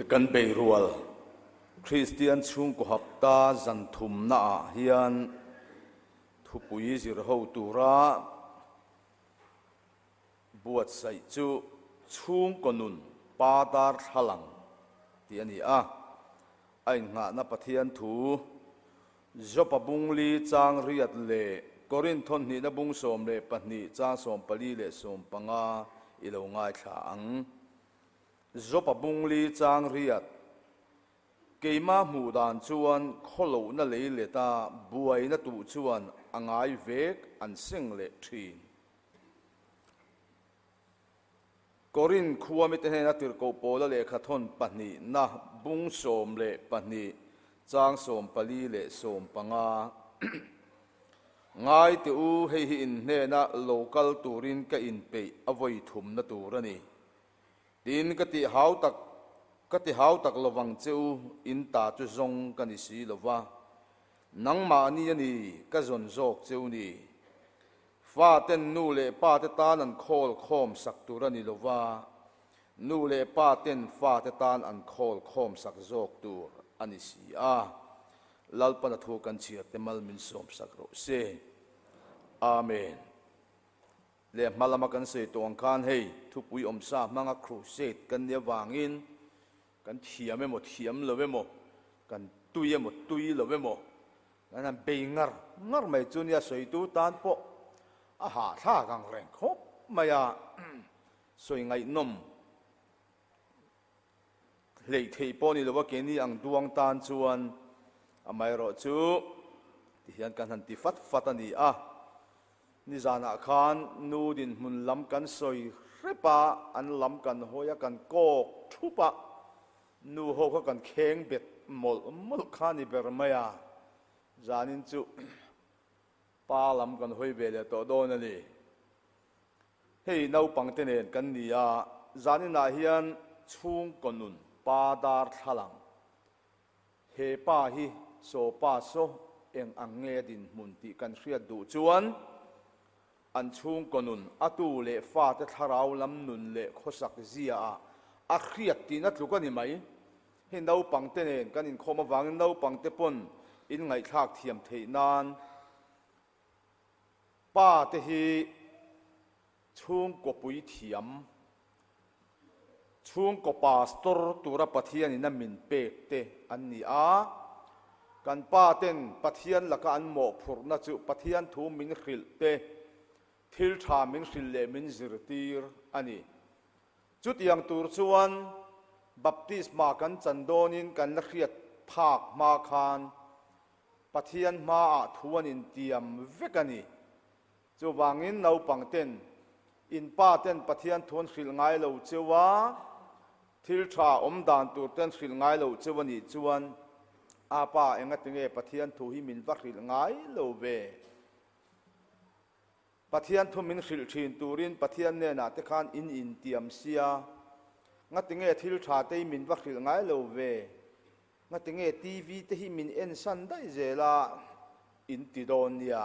Kan beirual Kristian chhungkaw hapta zan thumnaah hian thupui zir ho tura buatsaih chu chhungkaw nun pa darthlalang tih a ni a, a innghahna Pathian thu Jopa bung li chang riat leh Korinth thawnhnihna bung 12 chang 14 leh 15 i lo ngaithla ang. Jopa bung li chang riat, Keimah hmuh dan chuan khawlohna lei leta buaina tuh chuan a ngai vek an seng leh thin. Korinth khua mite hnena tirhkoh Paula lehkhathawn pahnihna bung 12 chang 14 leh 15. Ngai teh u, hei hi in hnena lo kal turin ka inpeih a vawi thumna tur a ni. Tin, ka ti hau tak, ka ti hau tak lovang che u, in ta chu zawng ka ni si lo va. Nangmahni a ni, ka zawn zawk che u ni. Faten nu leh pate tan an khawl khawm sak tur a ni lo va, nu leh paten fate tan an khawl khawm sak zawk tur a ni si a. Lalpan a thu kan chhiar te mal min sawm sak rawh se. Amen. Leh hma lama kan sawi tawh ang khan hei thupui awmsa hmanga crusade kan nih avangin kan thiam emaw thiam lo emaw, kan tui emaw tui lo emaw kan han bei ngar ngar mai chu nia sawitu tan pawh a hahthlak ang reng khawp mai a, sawi ngaihnawm Hleih theih pawh ni lo a keini ang duang tan chuan amaherawh chu tihian kan han ti fat fat a ni a. Nizanah khan nu dinhmun lam kan sawi hrep a, an lam kan hawi a, kan kawk thup a, nu ho kha kan kheng bet mawlh mawlh kha a ni ber mai a, zanin chu pa lam kan hawi ve leh tawh dawn a ni. Hei naupangte nen kan ni a, zaninah hian chhungkaw nun pa darthlalang he pa hi saw pa saw eng ang nge a dinhmun tih kan hriat duh chuan an chhungkaw nun a tu leh fate thlarau lam nun leh khawsak ziaah a hriat tihna tluk a ni mai. Hei naupangte nen kan inkhawm avangin naupangte pawn in ngaihthlak thiam theih nan Pa te hi chhungkaw puithiam, chhungkaw pastor tura Pathianin a min pek te an ni a. Kan pa ten Pathian laka an mawhphurhna chu Pathian thu min hrilh te, thil tha min hrilh leh min zirtir a ni. Chutiang tur chuan baptisma kan chan dawnin kan la hriat phak hma khan Pathian hmaah thu an intiam vek a ni. Chuvangin naupangten, in pa ten Pathian thu an hrilh ngai lo cheu a, thil tha awm dan tur ten hrilh ngai lo cheu a nih chuan, A pa, engatinge Pathian thu hi min va hrilh ngai lo ve? Pathian thu min hrilh thin turin Pathian hnenah te khan in intiam sia, ngatinge thil tha te hi min va hrilh ngai lo ve? Ngatinge TV te hi min en san daih zel a in ti dawn nia.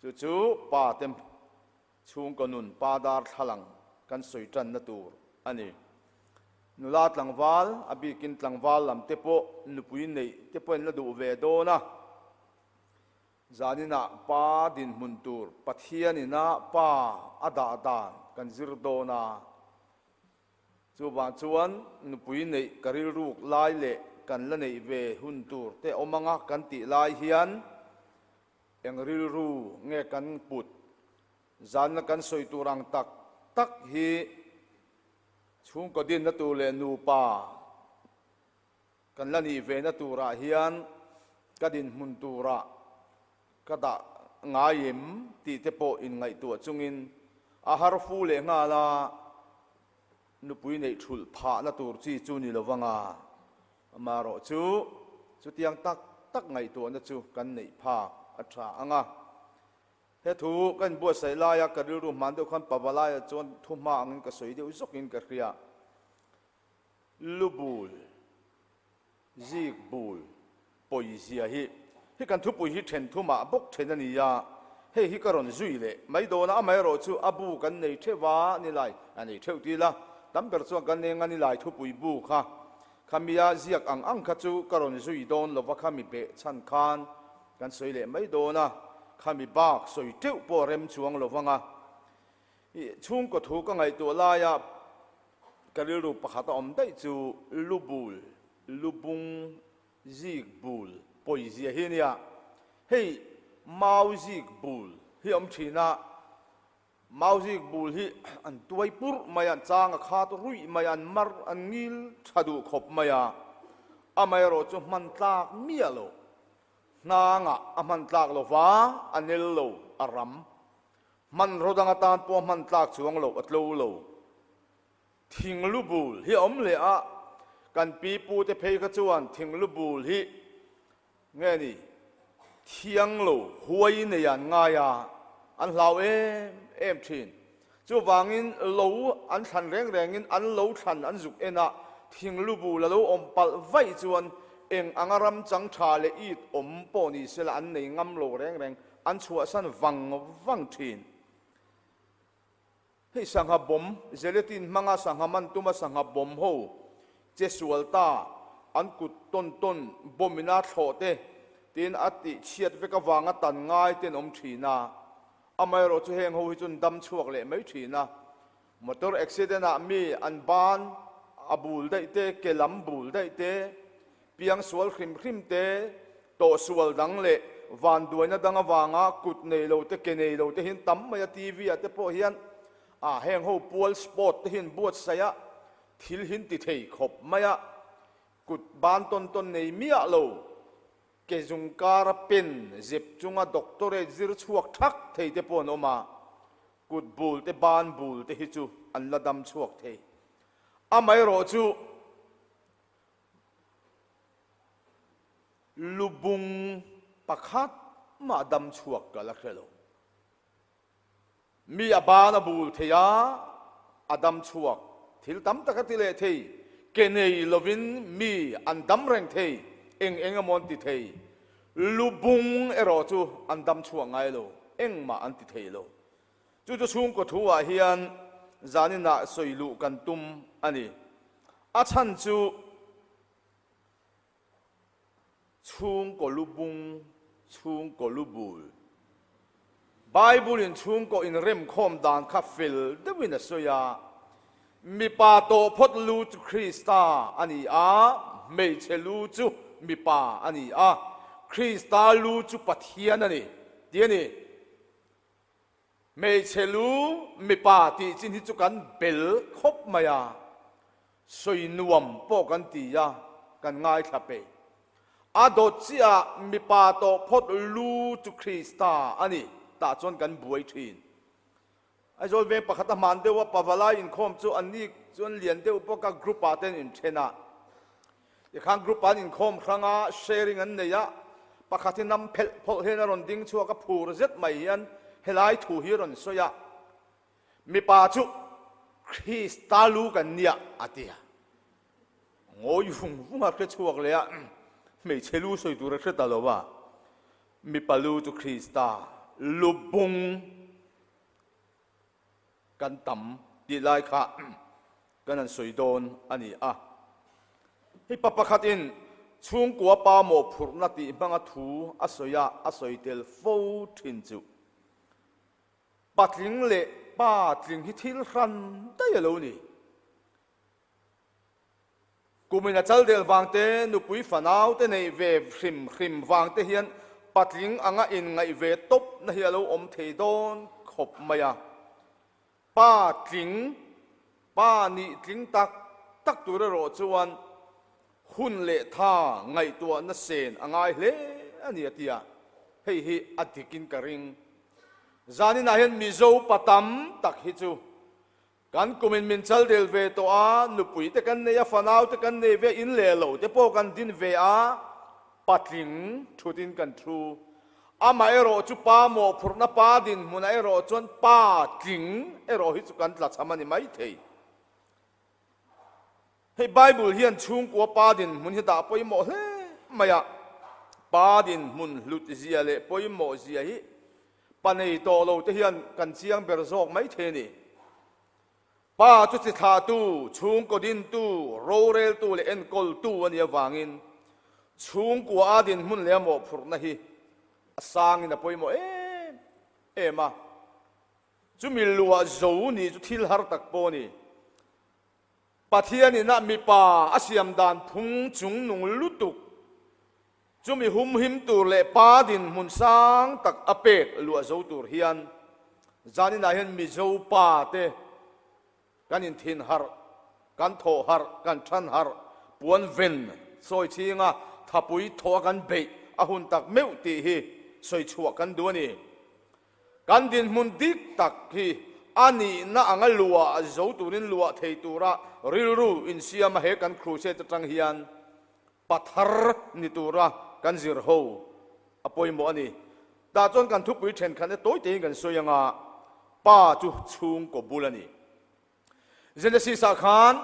Chu chu pa te chhungkaw nun pa darthlalang kan sawi tanna tur a ni. Nula tlangval, a bikin tlangval lam te pawh nupui neih te pawh in la duh ve dawn a. Zaninah pa dinhmun tur Pathian ina pa a dah dan kan zir dawn a. Chuvang chuan nupui neih ka rilruk lai leh kan la neih ve hun tur te awm anga kan tih lai hian eng rilru nge kan put zanna kan sawi tur ang tak tak hi chhungkaw dinna tur leh nupa Kan la nih ve na turah hian ka dinhmun turah ka dah ngai em tih te pawh inngaihtuah chungin a har fu leh nghal a, nupui neih thulh phahna tur chi chu ni lo vang a, amaherawh chu chutiang tak tak ngaihtuahna chu kan neih phak a tha ang a. He thu ka inbuatsaih laia ka rilru hman deuh khan Pavalai-a chuan thu hma angin ka sawi deuh zawkin ka hria. Lu bul, zik bul, pawizia hi hi kan thupui hi then thumah bawk then a ni a, hei hi ka rawn zui leh mai dawn a, amaherawh chu a bu kan nei theuh a ni lai, a nei theuh ti ila, tam ber chuan kan eng a ni lai thupui bu kha. Khamia ziak ang ang kha chu ka rawn zui dawn lova khami beh chhan khan kan sawi leh mai dawn a, khami bak sawi teuh pawh rem chuang lo vang a. I chhungkaw thu ka ngaihtuah laia ka rilru pakhat a awm daih chu lubul, lubung, zik bul pawizia hi a nia. Hei mau zik bul hi a awm thin a, Mau zik bul hi an tuai purh mai a, an chang a khat ruih mai a, an mar an ngil tha duh khawp mai a, amaherawh chu hman tlak miah lo, hnangah a hman tlak lo va, a nel lo, a ram. Hmanraw dang atan pawh a hman tlak chuang lo, a tlo lo. Thinglu bul hi a awm leh a, kan pi pute phei kha chuan thinglu bul hi Nge ni, thiang lo huai nei an ngai a, an hlau em em thin. Chuvangin lo an thlan reng rengin an lo thlan an zuk en a, thinglubu la lo awm palh vaih chuan eng anga ram chang tha leh it awm pawh ni sela an nei ngam lo reng reng, an chhuahsan vang vang thin. Hei sangha bawm, gelatin hmanga sangha man tuma sangha bawm ho che sual ta, an kut tawn tawn bawm ina thlawh te tiin a tih chhiat vek avanga tan ngai te an awm thin a. Amaherawh chu heng ho hi chuan dam chhuak leh mai thin a. Motor accident ah mi an ban a bul daih te, ke lam bul daih te, Piang sual hrim hrim te, tawh sual dang leh vanduaina dang avanga kut nei lo te, ke nei lo te hian tam mai a, TV ah te pawh hian ah heng ho pual sport te hian buatsaih a, thil hin ti thei khawp mai a, kut ban tawn tawn nei miah lo, ke zung kara pen zep chunga doctorate zir chhuak thak thei te pawh an awm a, kut bul te ban bul te hi chu an la dam chhuak thei. Amaherawhchu. Lubung pakhat mah dam chhuak ka la hre lo. Mi a ban a bul thei a, a dam chhuak. Thil tam tak a ti leh thei. Ke nei lovin mi an dam reng thei, eng eng emaw an ti thei. Lubung erawh chu an dam chhuak ngai lo, engmah an ti thei lo. Chu chu chhungkaw thu ah hian zaninah sawi luh kan tum a ni. A chhan chu chhungkaw lu bung, chhungkaw lu bul. Bible in chhungkaw inremkhawm dan kha fel deuhin a sawi a, mipa tawh phawt lu chu Krista a ni a, hmeichhe lu chu mipa a ni a, Krista lu chu Pathian a ni, tih a ni. Hmeichhe lu mipa tih chin hi chu kan bel khawp mai a, sawi nuam pawh kan ti a, kan ngaithla peih. A dawt chiah ah mipa tawh phawt lu chu Krista a ni tah chuan kan buai thin. Aizawl veng pakhat a hman deuh a, Pavalai inkhawm chu an ni chuan lian deuh bawk a, group ah te an inthen a. Tikhan group an inkhawm hrang a, sharing an nei a, pakhat hi nam phelh phawlh hian a rawn ding chhuak a, phur zet mai hian helai thu hi a rawn sawi a, Mipa chu Krista lu kan nia a ti a, ngawi vung vung a hre chhuak leh a, hmeichhe lu sawi tur a hre ta lo a, mipa lu chu Krista lu bung. Kan tam tih lai kha kan han sawi dawn a ni a. Hei pa pakhatin chhungkua pa mawhphurhna tih hmanga thu a sawi a, a sawi tel fo thin chu patling leh pa tling hi thil hran daih a lo ni. Kumin a chal del vang te, nupui fanau te neih ve hrim hrim vang te hian patling anga inngaih ve tawp na hi a lo awm thei dawn khawp mai a. Pa tling, pa nih tling tak tak tur erawh chuan hun leh tha ngaihtuahna sen a ngai hle a ni a ti a, hei hi a dikin ka ring. Zaninah hian Mizo pa tam tak hi chu Kan kumin min chal del ve tawh a, nupui te kan nei a, fanau te kan nei ve a, in leh lo te pawh kan din ve a, patling thutin kan thu. Amah erawh chu pa mawhphurhna pa dinhmunah erawh chuan pa tling erawh hi chu kan tlachham a ni maithei. Hei Bible hian chhungkua pa dinhmun hi dah pawimawh hle mai a, pa dinhmun hlut zia leh pawimawh zia hi pa nei tawh lo te hian kan chiang ber zawk mai thei a ni. Pa chu chi thlahtu, chhungkaw dintu, roreltu leh enkawltu a nih avangin chhungkua a dinhmun leh a mawhphurhna hi a sangin a pawimawh em em a. Chumi luah zo nih chu thil har tak pawh a ni. Pathianin a mipa a siam dan phung chungnung lutuk, chumi humhim tur leh pa dinhmun sang tak a pek luah zo tur hian zaninah hian Mizo pa te kan inthin harh, kan thawh harh, kan than harh, puan ven sawi chhinga thapui thawh a kan beih a hun tak meuh tih hi sawi chhuah kan duh a ni. Kan dinhmun dik tak hi a nihna anga luah zo turin luah thei tura rilru insiama he kan crusade atang hian pathar ni tura kan zir ho a pawimawh a ni. Tah chuan kan thupui thenkhatna tawi tein kan sawi anga pa chu chhungkaw bul a ni. Genesis ah khan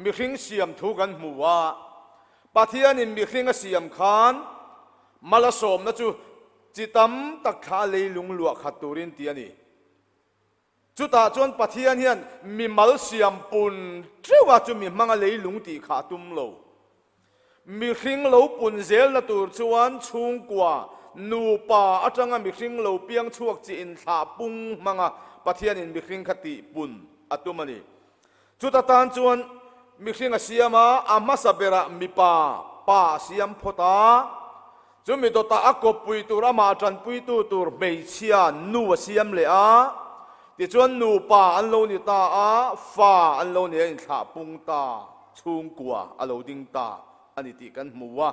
mihring siam thu kan hmu a, Pathianin mihring a siam khan mal a sawmna chu chi tam tak thla leilung luah khat turin ti a ni. Chutah chuan Pathian hian mimal siam pun teuh a chu mi hmanga leilung tih kha a tum lo. Mihring lo pun zelna tur chuan chhungkua, nupa atanga mihring lo piang chhuak chi inthlah pung hmanga Pathianin mihring kha tih pun a tum a ni. Chuta tan chuan mihring a siam a, a hmasa berah mipa, pa a siam phawt a. Chumi dawtah a kawppui tur amah tanpuitu tur hmeichhia, nu a siam leh a. Tichuan nupa an lo ni ta a, fa an lo nei a inthlah pung ta. Chhungkua a lo ding ta a ni tih kan hmu a.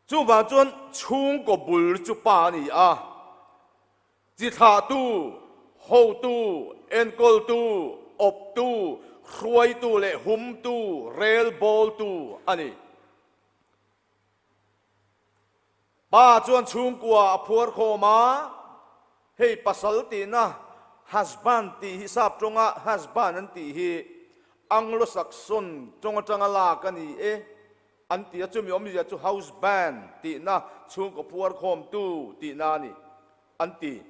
Chuvang chuan chhungkaw bul chu pa a ni a, chi thlahtu, hotu, enkawltu, awptu, hruaitu leh humtu, relbawltu a ni. Pa chuan chhungkua a phuar khawm a, hei pasal tihna husband tih hi sap tawnga husband an tih hi Anglo-Saxon tawng atanga lak a ni e an ti a, chumi awmzia chu house band tihna chhungkaw phuar khawmtu tihna a ni an ti.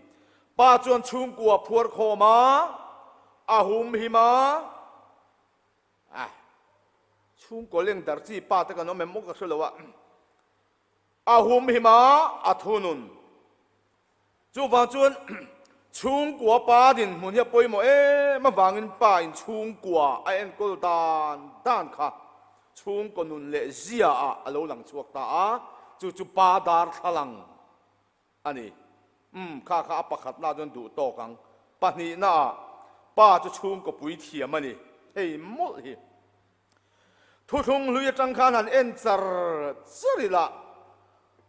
Pa chuan chhungkua a phuar khawm a, a humhim a. A chhungkaw leng dar chi pa te kan awm em maw ka hre lo a, a humhim a, a thunun. Chuvang chuan chhungkua pa dinhmun hi a pawimawh em avangin pa in chhungkua a enkawl dan dan kha chhungkaw nun leh zia ah a lo lang chhuak ta a, chu chu pa darthlalang A ni. Umm, kha kha a pakhatna chuan duh tawk ang. Pahnihnaah, pa chu chhungkaw pui thiam a ni. Hei mawlh hi. Thuthlung hlui atang khan han en char char ila,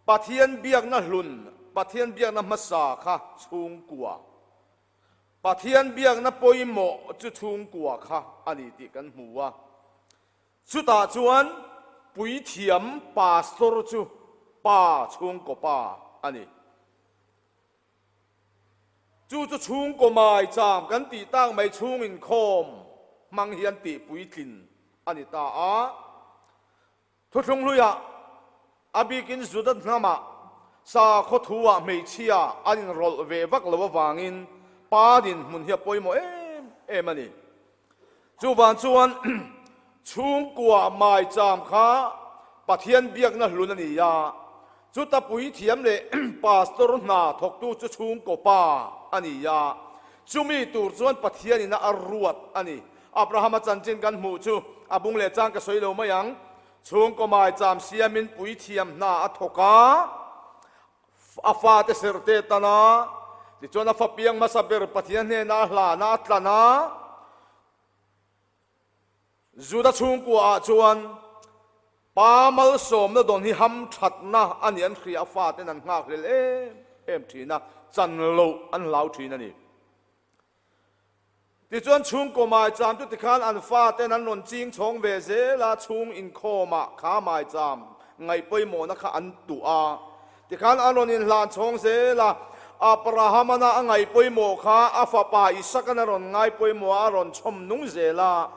Pathian biakna hlun, Pathian biakna hmasa kha chhungkua. Pathian biakna pawimawh chu chhungkua kha a ni tih kan hmu a. Chutah chuan puithiam pastor chu pa chhungkaw pa a ni. Chu chu chhungkaw maicham kan tih tak mai chhung inkhawm hmang hian tih puitlin a ni ta a. Thuthlung hluiah a bikin Juda hnamah sakhaw thuah hmeichhia an inrawlh ve vak lo avangin pa dinhmun hi a pawimawh em em a ni. Chuvang chuan chhungkua maicham kha Pathian biakna hlun a ni a, chuta puithiam leh pastor hna thawktu chu chhungkaw pa a ni a, chumi tur chuan Pathianin a ruat a ni. Abrahama chanchin kan hmuh chu a bung leh chang ka sawi lo mai ang. Chhungkaw maicham siamin puithiam hna a thawk a, a fate serhte tan a, tichuan a fa piang hmasa ber Pathian hnenah a hlan a, a tlan a. Juda chhungkua ah chuan pa malsawmna dawn hi hamthatna a nih an hria, a faten an nghakhlel em em thin a, chan loh an hlau thin a ni. Tichuan chhungkaw maicham chu tikhan an faten an rawn ching chhawng ve zel a, chhung inkhawmah kha maicham ngaih pawimawhna kha an tuh a. Tikhan an rawn inhlan chhawng zel a, Abrahamana a ngaih pawimawh kha a fapa Isakana rawn ngai pawimawh a, a rawn chhawm nung zel a.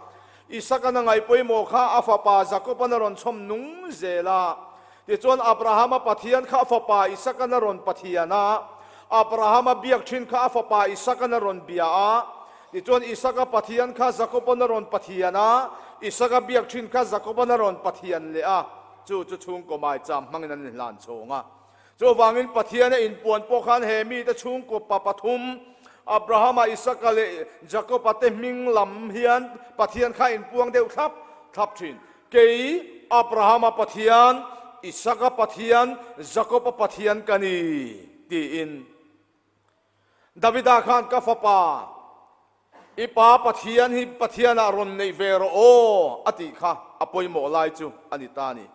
Isakana ngaih pawimawh kha a fapa Jakobana rawn chhawm nung zel a. Tichuan Abrahama Pathian kha a fapa Isakan a rawn Pathian a, Abrahama biak thin kha a fapa Isakan a rawn bia a. Tichuan Isaka Pathian kha Jakoba'n a rawn Pathian a, Isaka biak thin kha Jakoba'n a rawn Pathian leh a, chu chu chhungkaw maicham hmangin an inhlan chhawng a. Chuvangin Pathian a inpuan pawh khan he mite chhungkaw pa pathum, Abrahama, Isaka leh Jakoba te hming lam hian Pathian kha a inpuang deuh thlap thlap thin. Kei Abrahama Pathian, Isaka Pathian, Jakoba Pathian ka ni, tiin. Davida khan ka fapa, i pa Pathian hi Pathianah rawn neih ve rawh aw, a tih kha a pawimawh lai chu a ni ta a ni.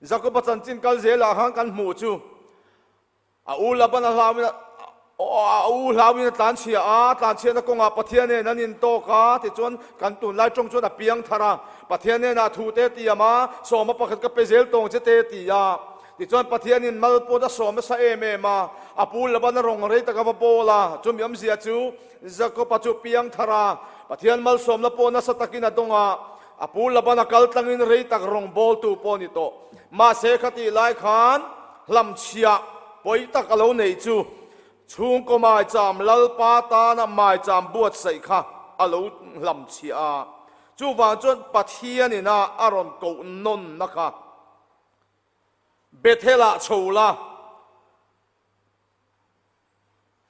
Jakoba chanchin kal zelah khan kan hmuh chu a u Laban a hlauin a u hlauin a tlanchhia a, tlanchhiatna kawngah Pathian nen an intawk a, tichuan kan tunlai tawng chuan a piang thar a, Pathian hnenah thu te tiam a, sawma pakhat ka pe zel tawng che te ti a. Tichuan Pathianin mal pawt a sawm nasa em em a, a pu Laban a rawng rei tak a va bawl a, chumi awmzia chu Jakob-a chu piang thar a, Pathian malsawmna pawh nasa takin a dawng a, a pu Laban a kal tlangin rei tak rawng bawltu pawh a ni tawh. Mahse khatih lai khan hlamchhiah pawi tak a lo nei chu chhungkaw maicham Lalpa tana maicham buatsaih kha a lo hlamchhiah a, chuvang chuan Pathianin a a rawn koh nawnna kha Bethel-ah chho la,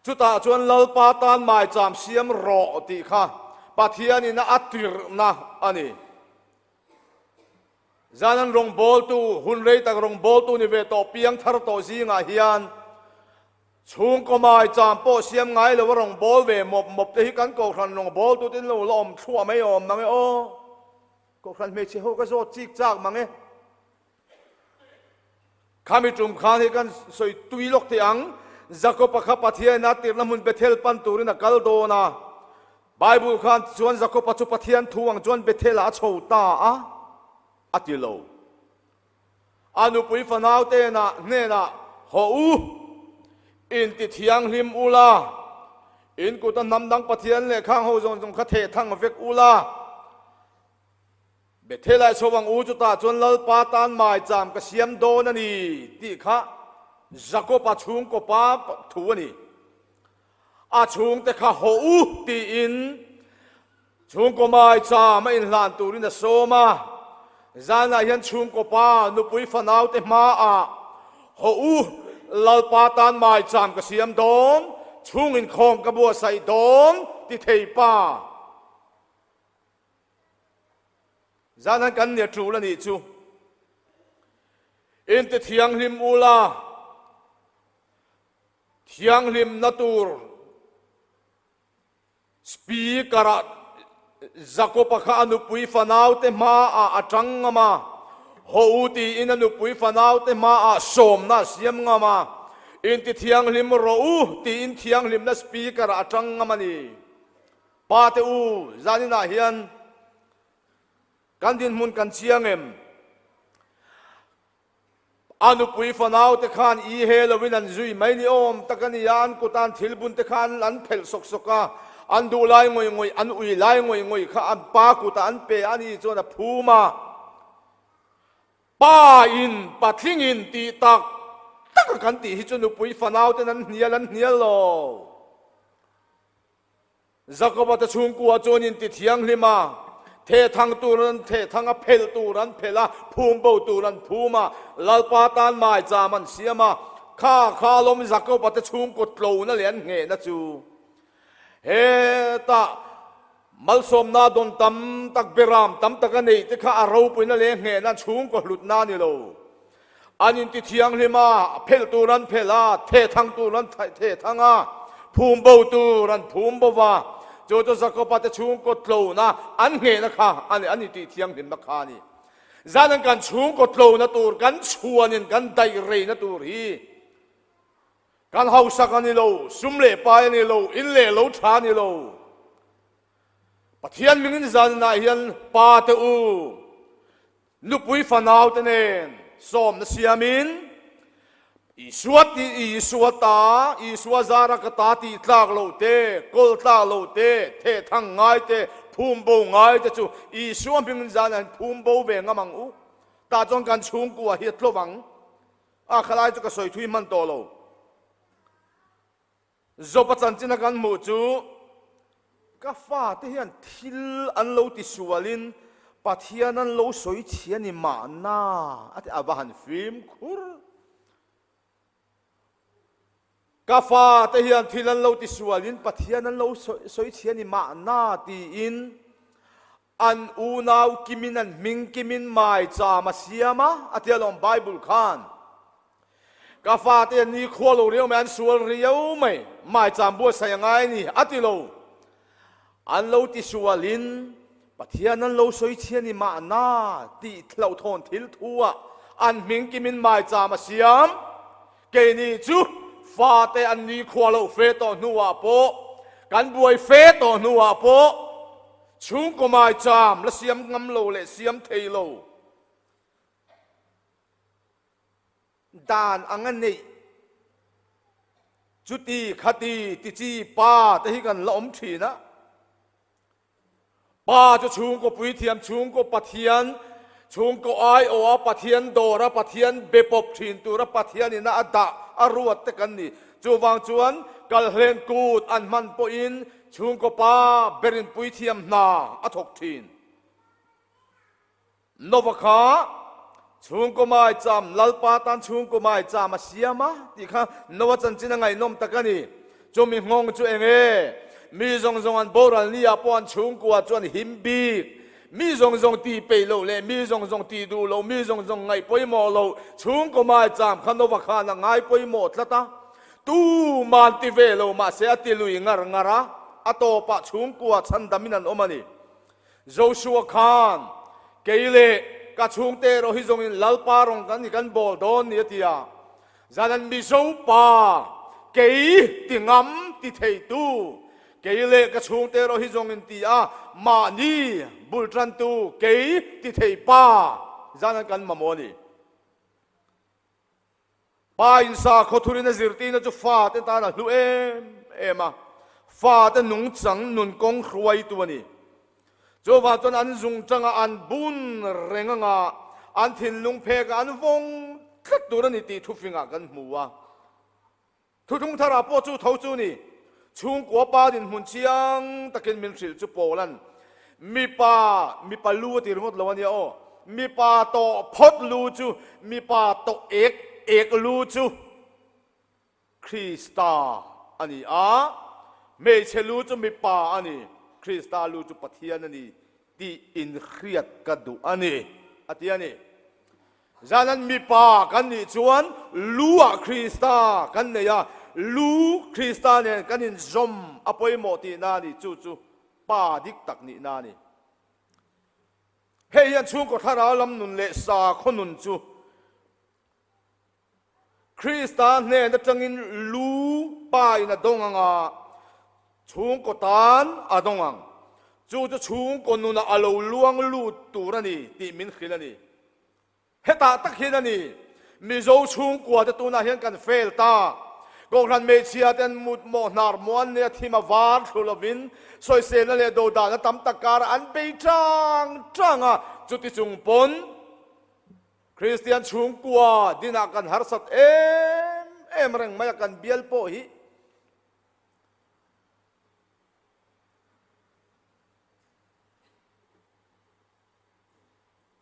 chutah chuan Lalpa tan maicham siam rawh tih kha Pathianin a tirhna a ni. Zan an rawngbawltu, hun rei tak rawngbawltu ni ve tawh piang thar tawh zingah hian chhungkaw maicham pawh siam ngai lo a rawngbâwl ve mawp mawp te hi kan kohhran rawngbawltu ten lo la awm thluah mai awm mang e aw. Kohhran hmeichhe ho ka zawt chik chak mang e. Khami tum khan hi kan sawi tui lawk teh ang. Jakob-a kha Pathian a tirhna hmun Bethel pan turin a kal dawn a. Bible khan chuan Jakob-a chu Pathian thu ang chuan Bethel-ah a chho ta a, a ti lo. A nupui fanau tenah hnenah, Haw u, inti thianghlim ula, in kuta hnam dang Pathian leh khang ho zawng zawng kha theh thang vek ula, Bethel-ah chho ang u, chutah chuan Lalpa tan maicham ka siam dawn a ni tih kha Jakob-a chhungkaw pa thu a ni. A chhungte kha haw u tiin chhungkaw maicham a inhlan turin a sawm a. Zanah hian chhungkaw pa nupui fanaute hmaah haw u, Lalpa tan maicham ka siam dawn, chhung inkhawm ka buatsaih dawn ti thei pa. Zan han kan nia tul a nih chu. Inti thianghlim ula, thianghlimna tur speaker-ah Jakob-a kha a nupui fanaute hmaah a tang ngam a, haw u tiin a nupui fanaute hmaah sawmna a siam ngam a, inti thianghlim rawh u tiin thianghlimna speaker-ah a tang ngam a ni. Pa te u, zaninah hian kan dinhmun kan chiang em? A nupui fanau te khan i he lovin an zui mai ni awm tak a ni a, an kuta an thil bun te khan an phelh sawk sawk a, an duh lai ngawih ngawih, an ui lai ngawih ngawih kha an pa kutah an pe a ni chuan a phum a. Pa in patling in tih tak tak a kan tih hi chu nupui fanau ten an hnial an hnial lo. Jakoba te chhungkua chuan in ti thianghlim a, thehthang tur an thehthang a, phelh tur an phelh a, phum bo tur an phum a, Lalpa tan maicham an siam a, kha kha lawm Jakoba te chhungkaw tlona leh an nghehna chu. Hetah malsawmna dawn tam tak beram tam tak a neih te kha a ropuina leh nghehna chhungkaw hlutna a ni lo. An inti thianghlim a, phelh tur an phelh a, thehthang tur an thehthang a, phum bo tur an phum bo va. Chu chu Jakoba te chhungkaw tlona an nghehna kha a ni, an intih thianghlimna kha a ni. Zanin kan chhungkaw tlona tur, kan chhuanin kan daih reina tur hi kan hausak a ni lo, sum leh pai a ni lo, in leh lo tha a ni lo. Pathian mingin zaninah hian pa te u, Nupui fanaute nen sawmna siamin, Isua tih Isua ta, Isua zara ka ta tih tlak lo te, kawl tlak lo te, thehthang ngai te, phum bo ngai te chu Isua hmingin zanah hian phum bo ve ngam ang u. Tah chuan kan chhungkua hi a tlawm ang. A khalai chu ka sawi thui hman tawh lo. Job-a chanchina kan hmuh chu. Ka fate hian thil an lo tisualin Pathian an lo sawi chhia ni mahna a ti a va han fimkhur. Ka fate hian thil an lo tisualin Pathian an lo sawi chhia ni mahna tiin an unau kimin an hming kimin maicham a siam a, a ti alawm Bible khan. Ka fate an nikhua lo riau mai, an sual riau mai, maicham buatsaih a ngai a ni, a ti lo. An lo tisualin Pathian an lo sawi chhia ni mahna tih hlauhthawn thil thu ah an hming kimin maicham a siam. Keini chu fate an nikhua loh fe tawh hnuah pawh, kan buai fe tawh hnuah pawh chhungkaw maicham la siam ngam lo leh siam thei lo. Dan anga neih chuti khati ti chi pa te hi kan la awm thin a. Pa chu chhungkaw puithiam, chhungkaw Pathian, chhungkaw aiawha Pathian dawra Pathian be pawp thin tura Pathian ina a dah a ruat te kan ni. Chuvang chuan kalhlen kut an hman pawhin chhungkaw pa berin puithiam hna a thawk thin. Nova kha chhungkaw maicham, Lalpa tan chhungkaw maicham a siam a tih kha Nova chanchin a ngaihnawm tak a ni. Chumi nghawng chu eng e? Mi zawng zawng an boral ni ah pawh an chhungkua chu an him bik. Mi zawng zawng tih peih loh leh mi zawng zawng tih duh loh, mi zawng zawng ngaih pawimawh loh chhungkaw maicham kha Nova khan a ngai pawimawh tlat a. Tuman ti ve lo mahse a ti lui ngar ngar a, a tawpah chhungkua chhandamin an awm a ni. Joshua khan, Kei leh ka chhungte erawh hi zawngin Lalpa rawng kan ni kan bawl dawn ni a ti a. Zanan Mizo pa, kei ti ngam ti theitu, kei leh ka chhungte erawh hi zawngin ti a, mahni bul tantu kei ti thei pa zanan kan mamawh a ni. Pa in sakhaw thurin a zirtirna chu fate tan a hlu em em a, fate nungchang nun kawng hruaitu a ni. Chuvang chuan an zungchangah an bun reng anga an thinlung phekah an vawng tlat tur a ni tih thufingah kan hmu a. Thuthlung tharah pawh chu tho chu ni. Chhungkua pa dinhmun chiang takin min hrilh chu Paula'n mipa, mipa lu a ti ringawt lo a nia aw, mipa tawh phawt lu chu, mipa tawh ek ek lu chu Krista a ni a, hmeichhe lu chu mipa a ni, Krista lu chu Pathian a ni tih inhriat ka duh a ni, a ti a ni. Zanan mipa kan nih chuan lu ah Krista kan nei a, lu Krista nen kan inzawm a pawimawh tihna a ni, chu chu pa dik tak nihna a ni. Hei hian chhungkaw thlarau lam nun leh sakhaw nun chu Krista hnen atangin lu pa in a dawng ang a, chhungkaw tan a dawng ang. Chu chu chhungkaw nunah a lo luang lut tur a ni tih min hrilh a ni. Hetah tak hian a ni, Mizo chhungkua te tunah hian kan fail ta. Kohhran hmeichhia ten mut mawh hnar muan nia thim a var thlu lovin sawiselna leh dodalna tam tak karah an bei tang tang a, chuti chung pawn Kristian chhungkua dinah kan harsat em em reng mai a, kan bial pawh hi.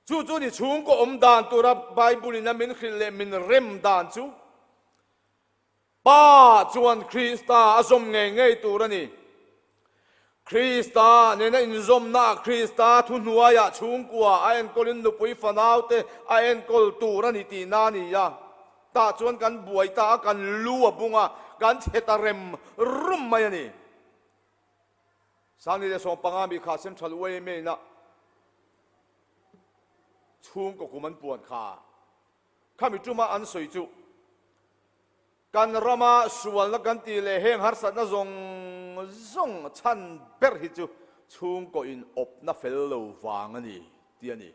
Chu chu ni chhungkaw awm dan tura Bible in a min hrilh leh min rem dan chu Pa chuan Krista a zawm ngei ngei tur a ni. Krista nena inzawmnaah Krista thuhnuaiah chhungkua a enkawlin nupui fanaute a enkawl tur a ni tihna a ni a. Tah chuan kan buai ta a, kan lu a bung a, kan chhe ta rem rum mai a ni. Sangni leh 15 mi kha Central yma ina chhungkaw kum an puan kha. Khami tuma an sawi chu kan rama sualna kan tih leh heng harsatna zawng zawng chhan ber hi chu chhungkaw in awpna fel lo vang a ni tih a ni.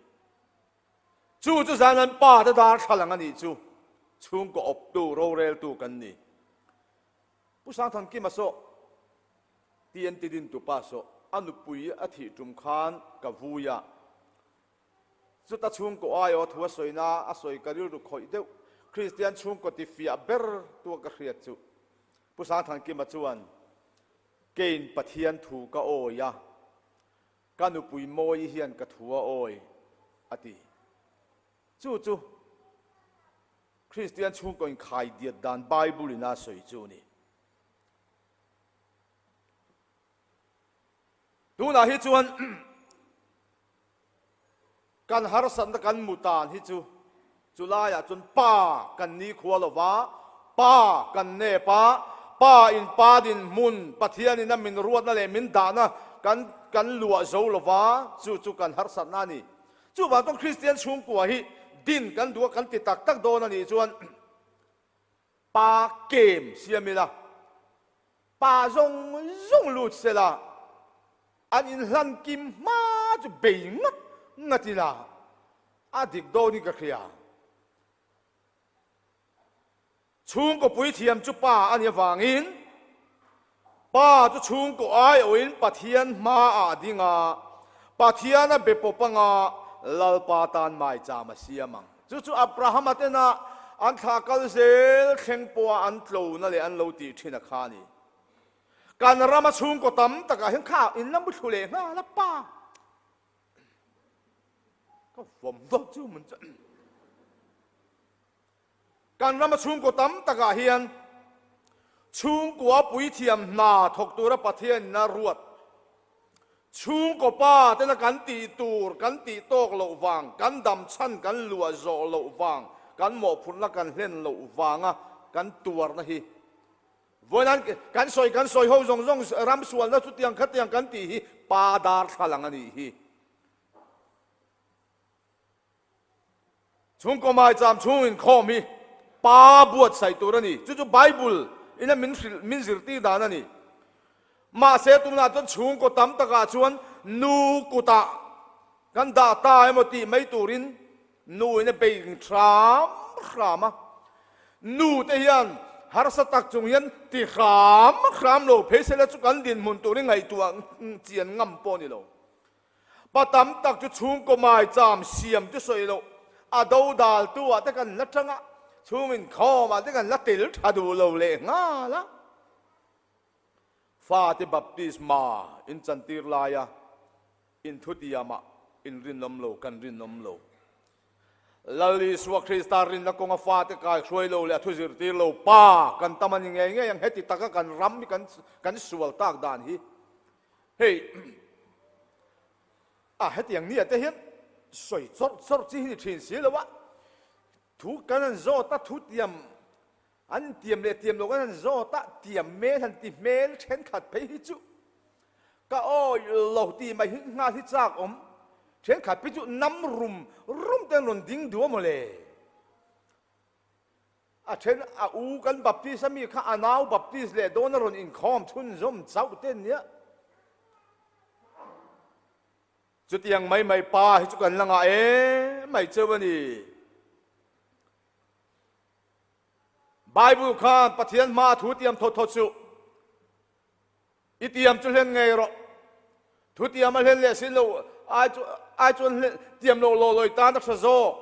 Chu chu zan an pa te darthlalang a nih chu chhungkaw awptu roreltu kan ni. Pu Sangthankima saw TNT dintupa saw a nupui a thih tum khan ka vui a. Chuta chhungkaw aiaw thu a sawina a sawi ka rilru khawih deuh. Kristian chhungkaw tifiah ber tu a ka hriat chu Pu Sangthankima chuan. Keiin Pathian thu ka awi a, ka nupui Mawii hian ka thu a awi, a ti. Chu chu Kristian chhungkaw inkhaidiat dan Bible-in a sawi chu a ni. Tunah hi chuan kan harsatna kan mu tan hi chu chulaiah chuan pa kan nikhua lo va, pa kan nep a, pa in pa dinhmun Pathianin a min ruatna leh min dahna kan kan luah zo lo va, chu chu kan harsatna a ni. Chuvang chuan Kristian chhungkua hi din kan duh a, kan ti tak tak dawn a nih chuan pa kem siam ila, Pa zawng zawng lut sela, an inhlan kim hma chu bei ngat ngat ila a dik dawnin ka hria. Chhungkaw puithiam chu pa a nih avangin pa chu chhungkaw aiawhin Pathian hmaah a ding a, Pathian a be pawp anga Lalpa tan maicham a siam ang. Chu chu Abrahama tena an thlah kal zel thleng pawha an tlona leh an lo tih thin a kha a ni. Kan rama chhungkaw tam takah hian kha in la muthlu leh nghal a pa. Ka vawm dawt chu mun chu. Kan rama chhungkaw tam takah hian chhungkua puithiam hna thawk tura Pathian in a ruat Chhungkaw pa tena kan tih tur kan tih tawk loh vang, kan dam chhan kan luah zawh loh vang, kan mawhphurhna kan hlen loh vanga kan tuarna hi vawiin kan sawi kan sawi ho zawng zawng ram sualna chutiang khatiang kan tih hi pa darthlalang a nih hi. Chhungkaw maicham chhung inkhawm hi pa buatsaih tur a ni. Chu chu Bible ina min hrilh, min zirtir dan a ni. Mahse tunah chuan chhungkaw tam takah chuan nu kutah kan dah ta emaw tih mai turin nu in a bei hram hram a. Nu te hian harsa tak chung hian ti hram hram lo phei sela chu kan dinhmun turin ngaihtuah chian ngam pawh a ni lo. Pa tam tak chu chhungkaw maicham siam chu sawi loh, a dodaltu ah te kan la tang a, chhung inkhawm ah te kan la tel tha duh lo leh nghal a. Fate baptisma in chantir laia inthutiam ah in rinawm lo, kan rinawm lo. Lal Isua Krista rinna kawnga fate kai hruai lo leh a thu zirtir lo pa kan tam a ni ngei ngei ang, heti taka kan ram hi kan sual tak dan hi. Hei a hetiang nia te hian sawi chawrh chawrh chi hi ni thin si lo a, thu kan han zawt a, thu tiam an tiam leh tiam lo kan han zawt a, tiam hmel han ti hmel thenkhat phei hi chu ka awi lo tih mai hi nghal hi chak awm, thenkhat phei chu nam rum rum te an rawn ding duh a mawle. A then a u kan Baptist a mi kha a nau Baptist leh dawn a rawn inkhawm chhunzawm chauh te nia. Chutiang mai mai pa hi chu kan la ngah em mai cheu a ni. Bible khan Pathian hma thu tiam thawt thawt suh. I tiam chu hlen ngei rawh. Thu tiam a hlen leh sin lo ai chu ai chuan hlen tiam lo law lawi tan a tha zawk.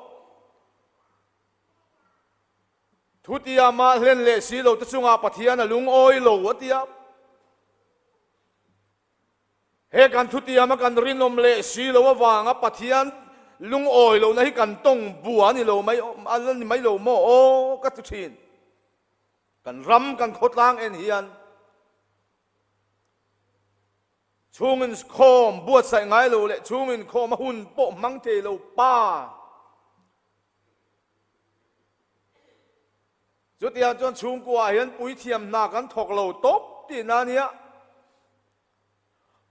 Thutiama hlen leh si lo te chungah Pathian a lungawi lo a ti a. He kan thutiama kan rinawm leh si lo avanga Pathian lungawi lohna hi kan tawng bua a ni lo mai a la ni mai lo maw aw ka ti thin. Kan ram kan khawtlang en hian Chhung inkhawm buatsaih ngai lo leh chhung inkhawm a hun pawh hmang thei lo pa. Chutiang chuan chhungkuaah hian puithiam hna kan thawk lo tawp tihna a nia.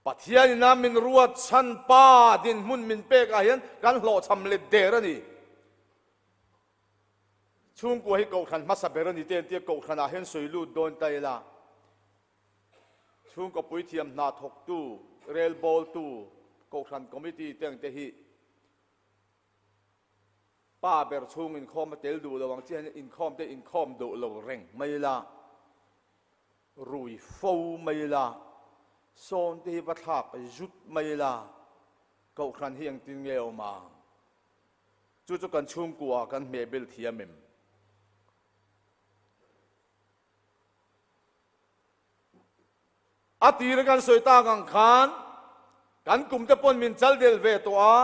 Pathianin a min ruat chhan pa dinhmun min pekah hian kan hlawhchham let der a ni. Chhungkua hi kohhran hmasa ber a ni te an tia kohhranah hian sawi lut dawn ta ila. Chhungkaw puithiam hna thawktu, relbawltu, kohhran committee te ang te hi Pa ber chhung inkhawm a tel duh lo ang chiah hian inkhawm te inkhawm duh lo reng mai ila, rui fo mai ila, sawn te hi va thlak zut mai ila, kohhran hi engtin nge awm ang? Chu chu kan chhungkua kan hmehbel thiam em? A tira kan sawi tak ang khan kan kum te pawn min chal del ve tawh a,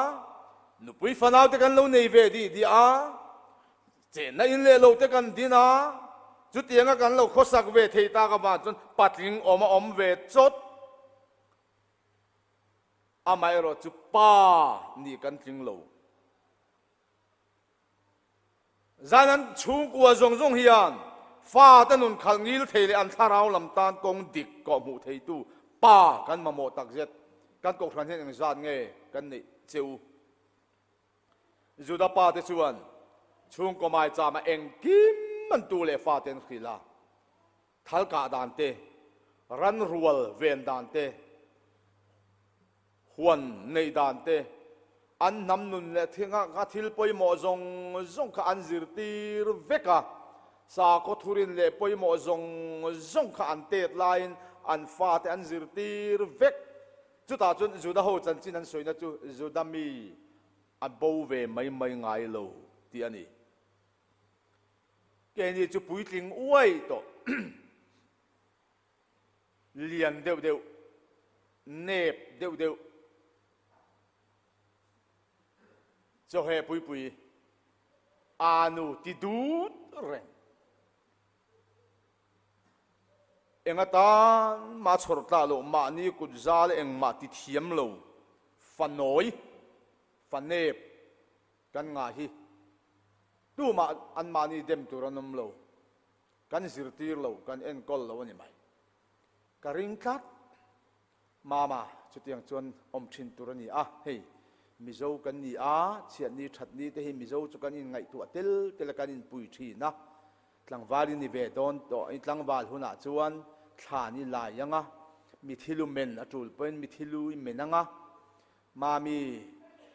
nupui fanau te kan lo nei ve dih dih a, chenna in leh lo te kan din a, chutianga kan lo khawsak ve thei tak avang chuan patling awm a awm ve chawt. Amaherawh chu pa nih kan tling lo. Zan an chhungkua zawng zawng hian fate nun khalh ngil thei leh an thlarau lam tan kawng dik kawh hmuh theitu pa kan mamawh takzet. Kan kohhran hian engzat nge kan neih che u? Juda pate chuan chhungkaw maichama engkim an tu leh fate an hrilh a. Thal kah dan te, ran rual ven dan te, huan neih dan te, an hnam nun leh thinga thil pawimawh zawng zawng kha an zirtir vek a. Sakhaw thurin leh pawimawh zawng zawng kha an tet laiin an fate an zirtir vek. Chutah chuan Juda ho chanchin an sawina chu Juda mi a bo ve mai mai ngai lo tih a ni. Keini chu puitling uai tawh lian deuh deuh, nep deuh deuh, chawheh puipui aa nu ti dut reng. Eng atan mah chhawr tlah loh mahni kut zal engmah ti thiam lo fanawi, fanep Kan ngah hi tumah anmahni dem tur an awm lo, kan zirtir lo, kan enkawl lo a ni mai. Ka ring tlat. Mama, chutiang chuan awm thin tur a ni a, hei Mizo kan ni a, chhiatni thatni te hi Mizo chu kan inngaihtuah tel tel a kan inpui thin a, tlangval i ni ve dawn tawh, i tlangval hunah chuan thlan i lai ang a, mithilu men a tul pawhin mithilu i men ang a, Mami,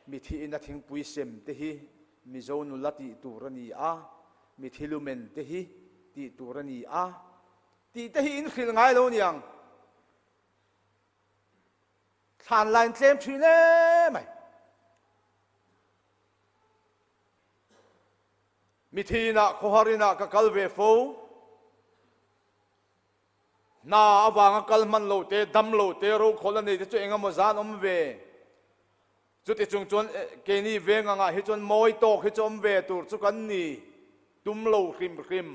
mithi ina thingpui sem te hi Mizo nula tih tur a ni a, mithi lumen te hi tih tur a ni a, tih te hi in hrilh ngai lo niang. Thlan lain tlem thin em mai. Mithi inah khawhar inah ka kal ve fo. Hna avanga kal hman lo te, dam lo te, rokhawlh a nei te chu eng emaw zan awm ve. Chuti chung chuan keini veng angah hi chuan mawi tawk hi chu awm ve tur chu kan ni tum lo hrim hrim.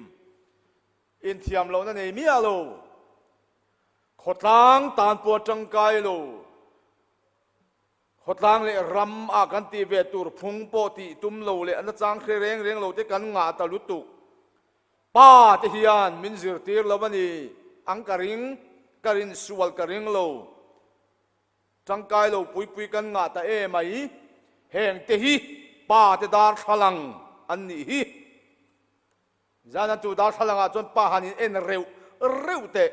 Inthiam lohna nei miah lo. Khawtlang tan pawh a tangkai lo. Khawtlang leh ram ah kan tih ve tur phung pawh tih tum lo leh a nachang hre reng reng lo te kan ngah ta lutuk. Pa te hian min zirtir lo a ni ang ka ring, ka rin sual ka ring lo. Tangkai lo pui pui kan ngah ta em mai. Heng te hi pa te darthlalang an nih hi. Zan an chu darthlalang ah chuan pa han in en reuh reuh teh.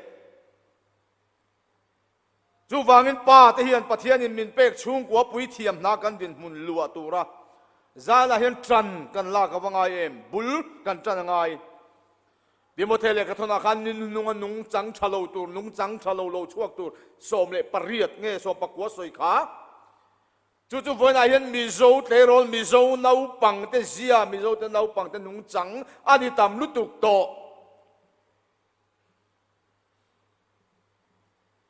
Chuvangin Pa te hian Pathianin min pek chhungkua puithiam hna kan dinhmun luah tura zanah hian ṭan kan lak a va ngai em? Bul kan ṭan a ngai. Timothy lehkhathawnah khan ni nunga nungchang ṭha lo tur, nungchang ṭha lo lo chhuak tur 18 nge sawmpakua sawi kha. Chu chu vawiinah hian Mizo tleirawl, Mizo naupangte zia, Mizote naupangte nungchang a ni tam lutuk tawh.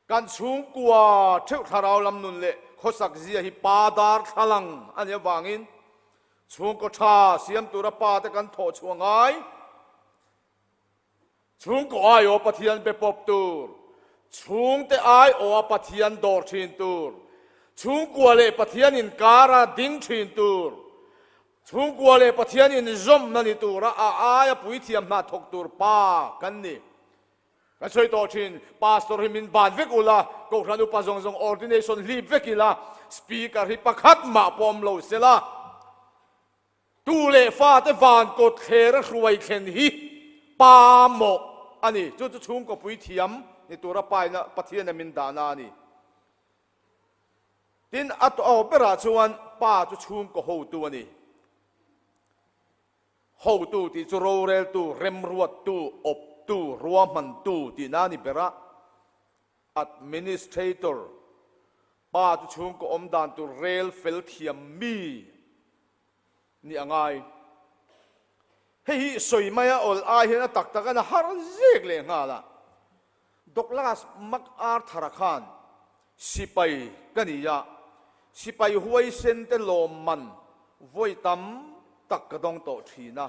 Kan chhungkua theuh thlarau lam nun leh khawsak zia hi pa darthlalang a nih avangin chhungkaw tha siam tura pa te kan thawh chhuah ngai. Chhungkaw aiawh Pathian be pawp tur, chhungte aiawha Pathian dawr thin tur, chhungkua leh Pathian inkara ding thin tur, chhungkua leh Pathian inzawmna ni tura a aia puithiam hna thawk tur pa kan ni. Kan sawi tawh thin, Pastor hi min ban vek ula, Kohhran upa zawng zawng ordination hlip vek ila, Speaker hi pakhat mah pawh awm lo sela, tu leh fate van kawt thler a hruai thlen hi pa mawh a ni. Chu chu chhungkaw puithiam ni tura paina Pathiana min dahna a ni. Tin, a tawh berah chuan pa chu chhungkaw hotu a ni. Hotu tih chu roreltu, remruattu, awptu, ruahmantu tihna a ni ber a. Administrator, pa chu chhungkaw awm dan tur rel fel thiam mi nih a ngai. Hei hi sawi maia awl ai hian a tak tak a na har zek leh nghal a. Douglas MacArthur-a khan sipai ka ni a, sipai huaisen te lawmman vawi tam tak ka dawng tawh thin a.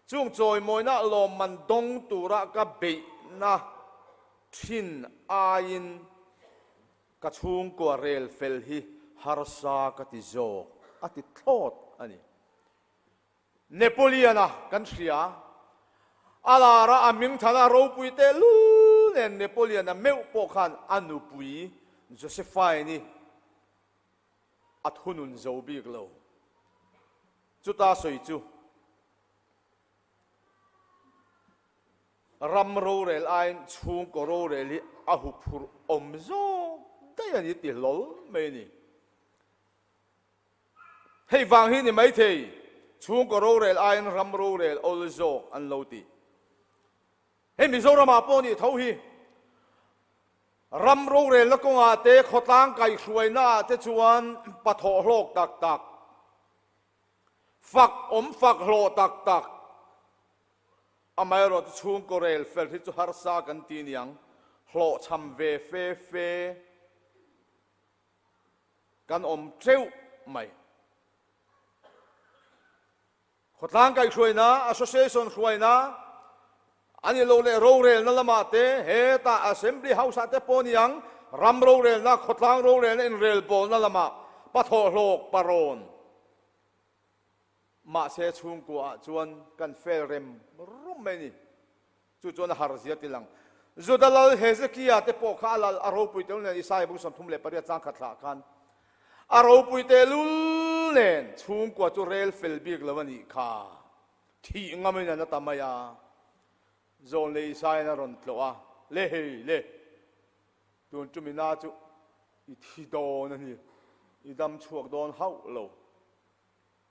Chung chawimawina lawmman dawng tura ka beihna thin aiin ka chhungkua rel fel hi harsa ka ti zawk a ti thlawt a ni. Napoleon-a kan hria. A lara a hming thana ropui tehlul nen Napoleon-a meuh pawh khan a nupui Josephine-i a thunun zo bik lo. Chuta sawi chu ram rorel aiin chhungkaw rorel hi a huphurh awm zawk daih a ni ti hlawl mai a ni. Hei vang hi ni maithei, chhungkaw rorel aiin ram rorel awl zawk an lo ti. Hei Mizoramah pawh nih tho hi ram rorelna kawngah te, khawtlang kaihhruainaah te chuan pathawh hlawk tak tak, fak awm fak hlawh tak tak, amaherawh chu chhungkaw rel fel hi chu harsa kan ti niang, hlawhchham ve fe fe. Kan awm teuh mai. Khawtlang kaihhruaina, Association hruaina, a ni lo leh rorelna lamah te, hetah Assembly House-ah te pawh ni ang, ram rorelna, khawtlang rorelna inrelbawlna lamah pathawhhlawk parawn. Mahse chhungkuaah chuan kan fel rem rum mai a ni. Chu chuan a har zia ti lang. Juda lal Hezekia te pawh kha a lal a ropui tehlul nen Isaia bung 38 chang khat thlah khan a ropui tehlul nen chhungkua chu rel fel bik lo a nih kha. Thih ngamin a na ta mai a. Zawn leh Isaia'n a rawn tlawh a, Le hei le, tun tumina chu i thi dawn a ni, i dam chhuak dawn hauh lo.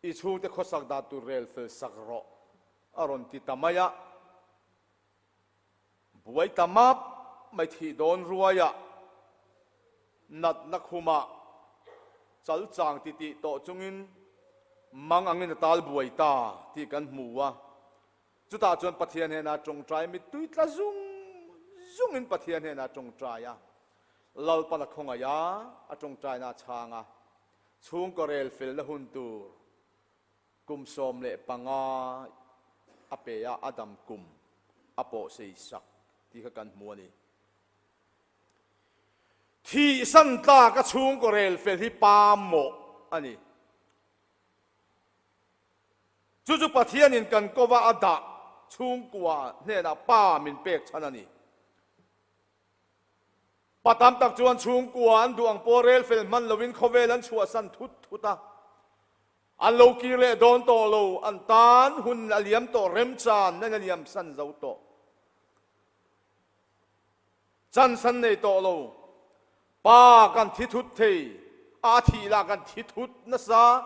I chhungte khawsak dan tur rel fel sak rawh a rawn ti ta mai a. Buai ta map mai thih dawn ruaiah natna khumah chal chang ti tih tawh chungin mang angin a tal buai ta tih kan hmu a. Chutah chuan Pathian hnenah tawngtai mittui tla zung zungin Pathian hnenah tawngtai a. Lalpan a khawngaih a, a tawngtaina a chhang a. Chhungkaw rel felna hun tur kum 15 a pe a, a dam kum a pawh sei sak tih kha kan hmu a ni. Thihsan tlaka chhungkaw rel fel hi pa mawh a ni. Chu chu Pathianin kan kova a dah chhungkua hnenah pa min pek chhan a ni. Pa tam tak chuan chhungkua an duh ang pawh rel fel hman loin khawvel an chhuahsan thut thut a, an lo kir leh dawn tawh lo, an tan hun a liam tawh, remchan nan a liam san zo tawh, chance an nei tawh lo, pa kan thi thut thei, a thih lah kan thi thut nasa,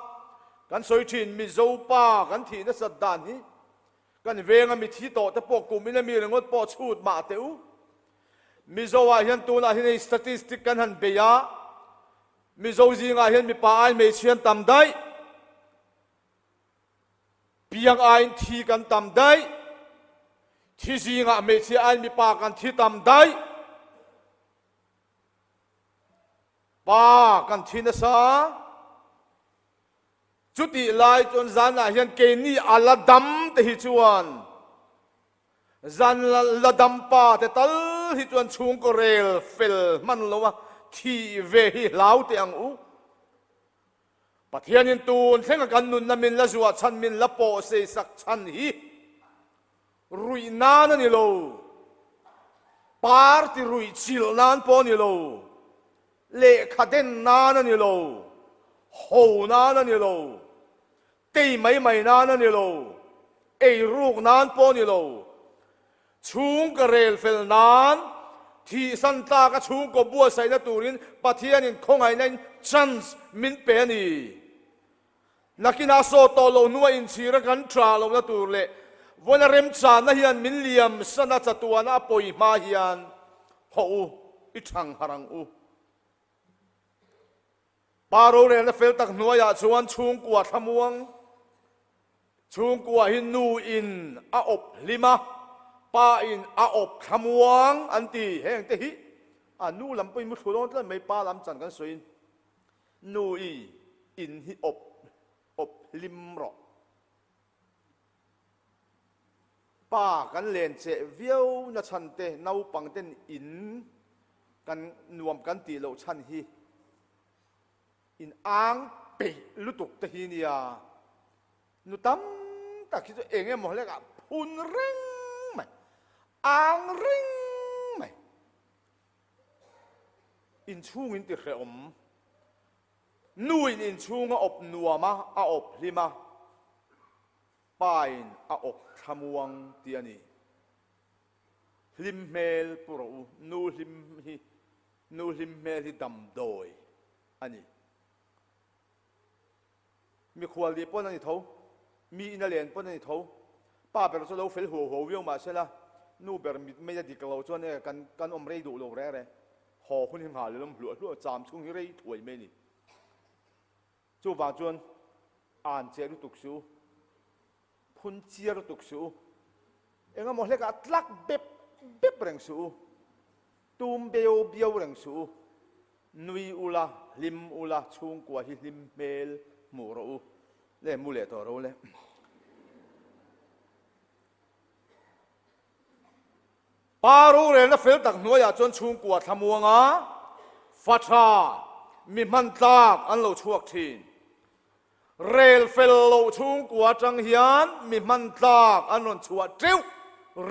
kan sawi thin Mizo pa kan thih nasat dan hi kan venga mithi tawh te pawh kum in a mi ringawt pawh chhut mah teh u. Mizo ah hian tunah hian hei statistic kan han bei a, Mizo zingah hian mipa aiin hmeichhia an tam daih, piang aiin thi kan tam daih, thi zingah hmeichhia aiin mipa kan thi tam daih, pa kan thi nasa. Chutih lai chuan zanah hian keini a la dam te hi chuan Zan la dam pa te tal hi chuan chhungkaw rel fel hman lo a thih ve hi hlau teh ang u. Pathianin tun thlenga kan nunna min la zuah chhan min la pawh sei sak chhan hi ruih nan a ni lo, party ruih chilh nan pawh a ni lo, lehkha den nan a ni lo, ho nan a ni lo, Tei mai mai nan a ni lo, ei ruk nan pawh a ni lo. Chhungkaw rel fel nan, thihsan tlaka chhungkaw buatsaihna turin Pathianin khawngaihnain chance min pe a ni. Nakinah sawt tawh loh hnua inchhira kan tha lohna tur leh vawiina remchanna hian min liam sana chatuana a pawi hma hian hawh u, i thang harh ang u. Pa rorelna fel tak hnuaiah chuan chhungkua thlamuang, chhungkua hi nu in a awp hlim a, Pa in a awp thlamuang an ti. Heng te hi a nu lam pawhin mu thlu dawn tlat mai, pa lam chan kan sawiin nu i in hi awp awp hlim rawh. Pa kan len cheh viau na chhan te naupang ten in kan nuam kan tih loh chhan hi in ang peih lutuk te hi nia. Nu tam tak hi chu eng emaw hlekah phun reng mai, ang reng mai. Inchhung in ti hrehawm. Nu in inchhung a awp nuam a, a awp hlim a, pa in a awp thlamuang tih a ni. Hlim hmel pu rawh u, nu hlim hi, nu hlim hmel hi damdawi a ni. Mikhual nih pawn a ni tho, mi ina len pawn a ni tho. Pa ber chu lo fel huau huau viau mah sela, nu ber mit mei a dik lo chuan e kan kan awm rei duh lo reng reng. Haw hun hi nghah leh lawm hluah hluah cham chhung hi rei thuai mai a ni. Chuvang chuan an che lutuk suh u, phun chiar lutuk suh u, engemaw hlekah tlak bep bep reng suh u, tum beu biau reng suh u, nui ula, hlim ula, chhungkua hi hlim hmel hmuh rawh u le, mu leh tawh ro le. Pa rorelna fel tak hnuaiah chuan chhungkua thlamuanga fa tha mi hman tlak an lo chhuak thin. Rel fel loh chhungkua atang hian mi hman tlak an rawn chhuah teuh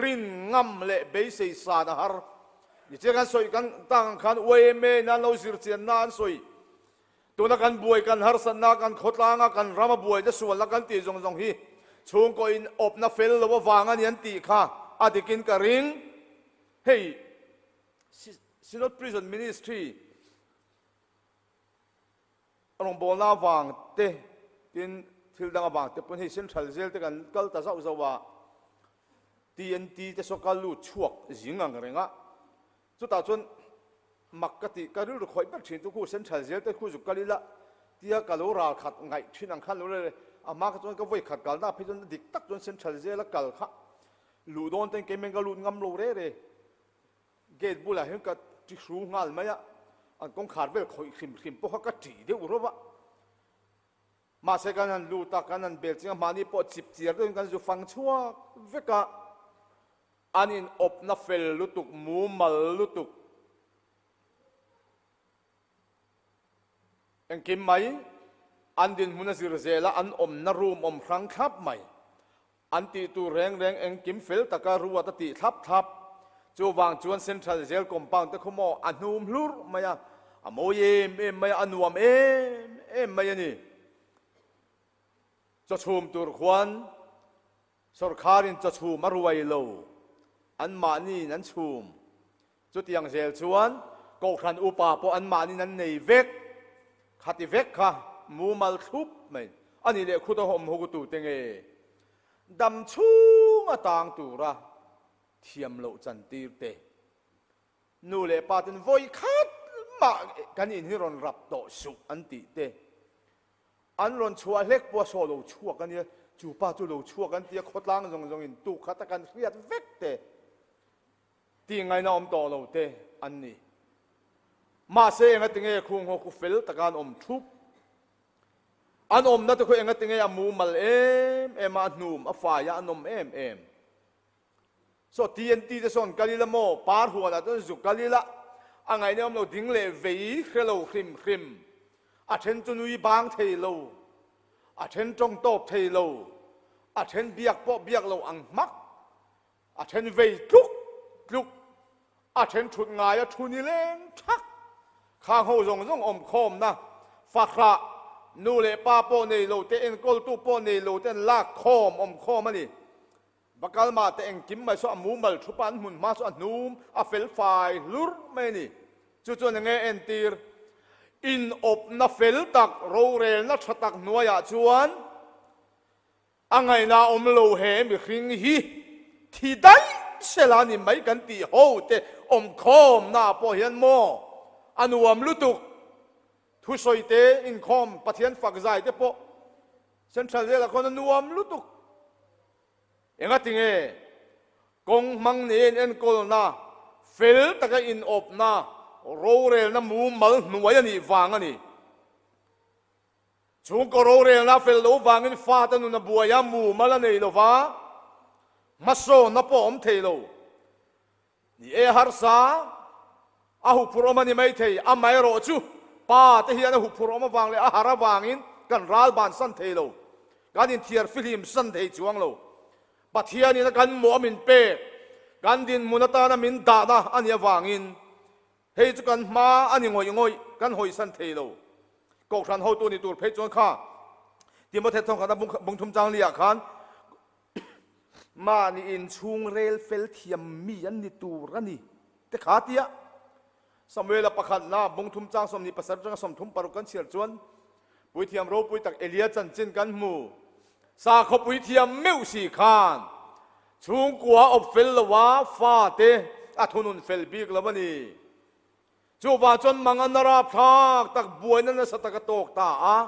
rin ngam leh beisei san a har. Nichia kan sawi kan tak ang khan YMA in an lo zir chianna an sawi. Tuna kan buai, kan harsatna, kan khawtlanga kan rama buaina sualna kan tih zawng zawng hi chhungkaw in awpna fel lo avang a ni an tih kha a dikin ka ring. Hei Synod Prison Ministry rawngbawlna avang te tin thil dang avang te pawn hei Central Jail te kan kal ta zauh zauh a, TNT te saw kal lut chhuak zing ang reng a. Chutah chuan mak ka tih, ka rilru khawih ber thin chu khu Central Jail te khu zuk kal ila tia ka lo ral khat ngaih thin ang khan lo le a hma kha chuan ka vawi khat kalna phei chuan dik tak chuan Central Jail a kal kha luh dawn ten keimah ka lut ngam lo re re. Gate bulah hian ka ti hru nghal mai a, an kawngkhar vel khawih hrim hrim pawh kha ka tih deuh rawp a. Mahse kan han lut a, kan han bel ching a, mahni pawh chip chiar deuhin kan zu fang chhuak vek a. An in awpna fel lutuk, mumal lutuk. Engkim mai, an dinhmun a zir zel a, an awmna room awm hrang thlap mai. An tih tur reng reng engkim fel taka ruat a tih thlap thlap. Chuvang chuan Central Jail compound te khu maw a hnum hlur mai a, a mawi em em mai a, a nuam em em mai a ni. Chawchhum tur khuan Sawrkharin chawchhum a ruai lo, anmahniin an chhum. Chutiang zel chuan Kohhran upa pawh anmahniin an nei vek. Khati vek kha mumal thlup mai a nih leh khuta awm ho tute nge dam chhunga tang tura thiam loh chantir te? Nu leh pa ten vawi khat mah kan in hi rawn rap tawh suh an tih te. An rawn chhuah hlek pawh a saw lo chhuak a nia, chu pa chu lo chhuak an tia khawtlang zawng zawng in tuk khat a kan hriat vek te tih ngaihna awm tawh lo te an ni. Mahse engati nge khung ho khu fel taka an awm thup? An awmna te khu engati nge a mumal em em a, a hnum a fai a, a nawm em em? Saw TNT te sawn kal ila maw, par huanah chuan zuk kal ila, a ngaihna awm lo ding leh vei hre lo hrim hrim, a then chu nui bang thei lo, a then tawng tawp thei lo, a then biak pawh biak lo ang hmak, a then vei tluk tluk, a then thut ngaia thu ni leng thak, khang ho zawng zawng awm khawmna, fahrah, nu leh pa pawh nei lo te, enkawltu pawh nei lo ten lak khawm awm khawm a ni. Va kal mah teh engkim mai saw a mumal thup a, an hmun hma saw a hnum a fel fai hlur mai a ni. Chu chuan enge entir? Inawpna fel tak, rorelna tha tak hnuaiah chuan a ngaihna awm lo he mihring hi thi daih sela ni mai kan tih ho te awmkhawmna ah pawh hian maw a nuam lutuk. Thusawi te, inkhawm, Pathian fak zai te pawh Central Jail ah khawn a nuam lutuk. Enga tinge? Kawng hmang nen enkawlna, fel taka inawpna, rorelna mumal hnuai a nih vang a ni. Chhungkaw rorelna fel lo vangin fate nun a buai a, mumal a nei lo va, hmasawnna pawh a awm thei lo. Ni e, harsa a huphurh awm a ni maithei, amaherawh chu pa te hian a huphurh awm avang leh a har avangin kan ral bansan thei lo, kan inthiar fihlim san thei chuang lo. Pathianin a kan mawh a min pek, kan dinhmun atana min dahna a nih avangin hei chu kan hma a ni ngawih ngawih, kan hawisan thei lo. Kohhran hotu ni tur phei chuan kha Timothy thawngkhata bungthum changli-ah khan mahni inchhung rel fel thiam mi an ni tur a ni te kha tia Samuela pakhatna bungthum chang 27 atanga 36 kan chhiar chuan Puithiam ropui tak Elia chanchin kan hmu. Sakhaw puithiam meuh si khan chhungkua awp fel lo a, fate a thunun fel bik lo a ni. Chuvang chuan mangan a rapthlak tak buaina nasa tak a tawk ta a,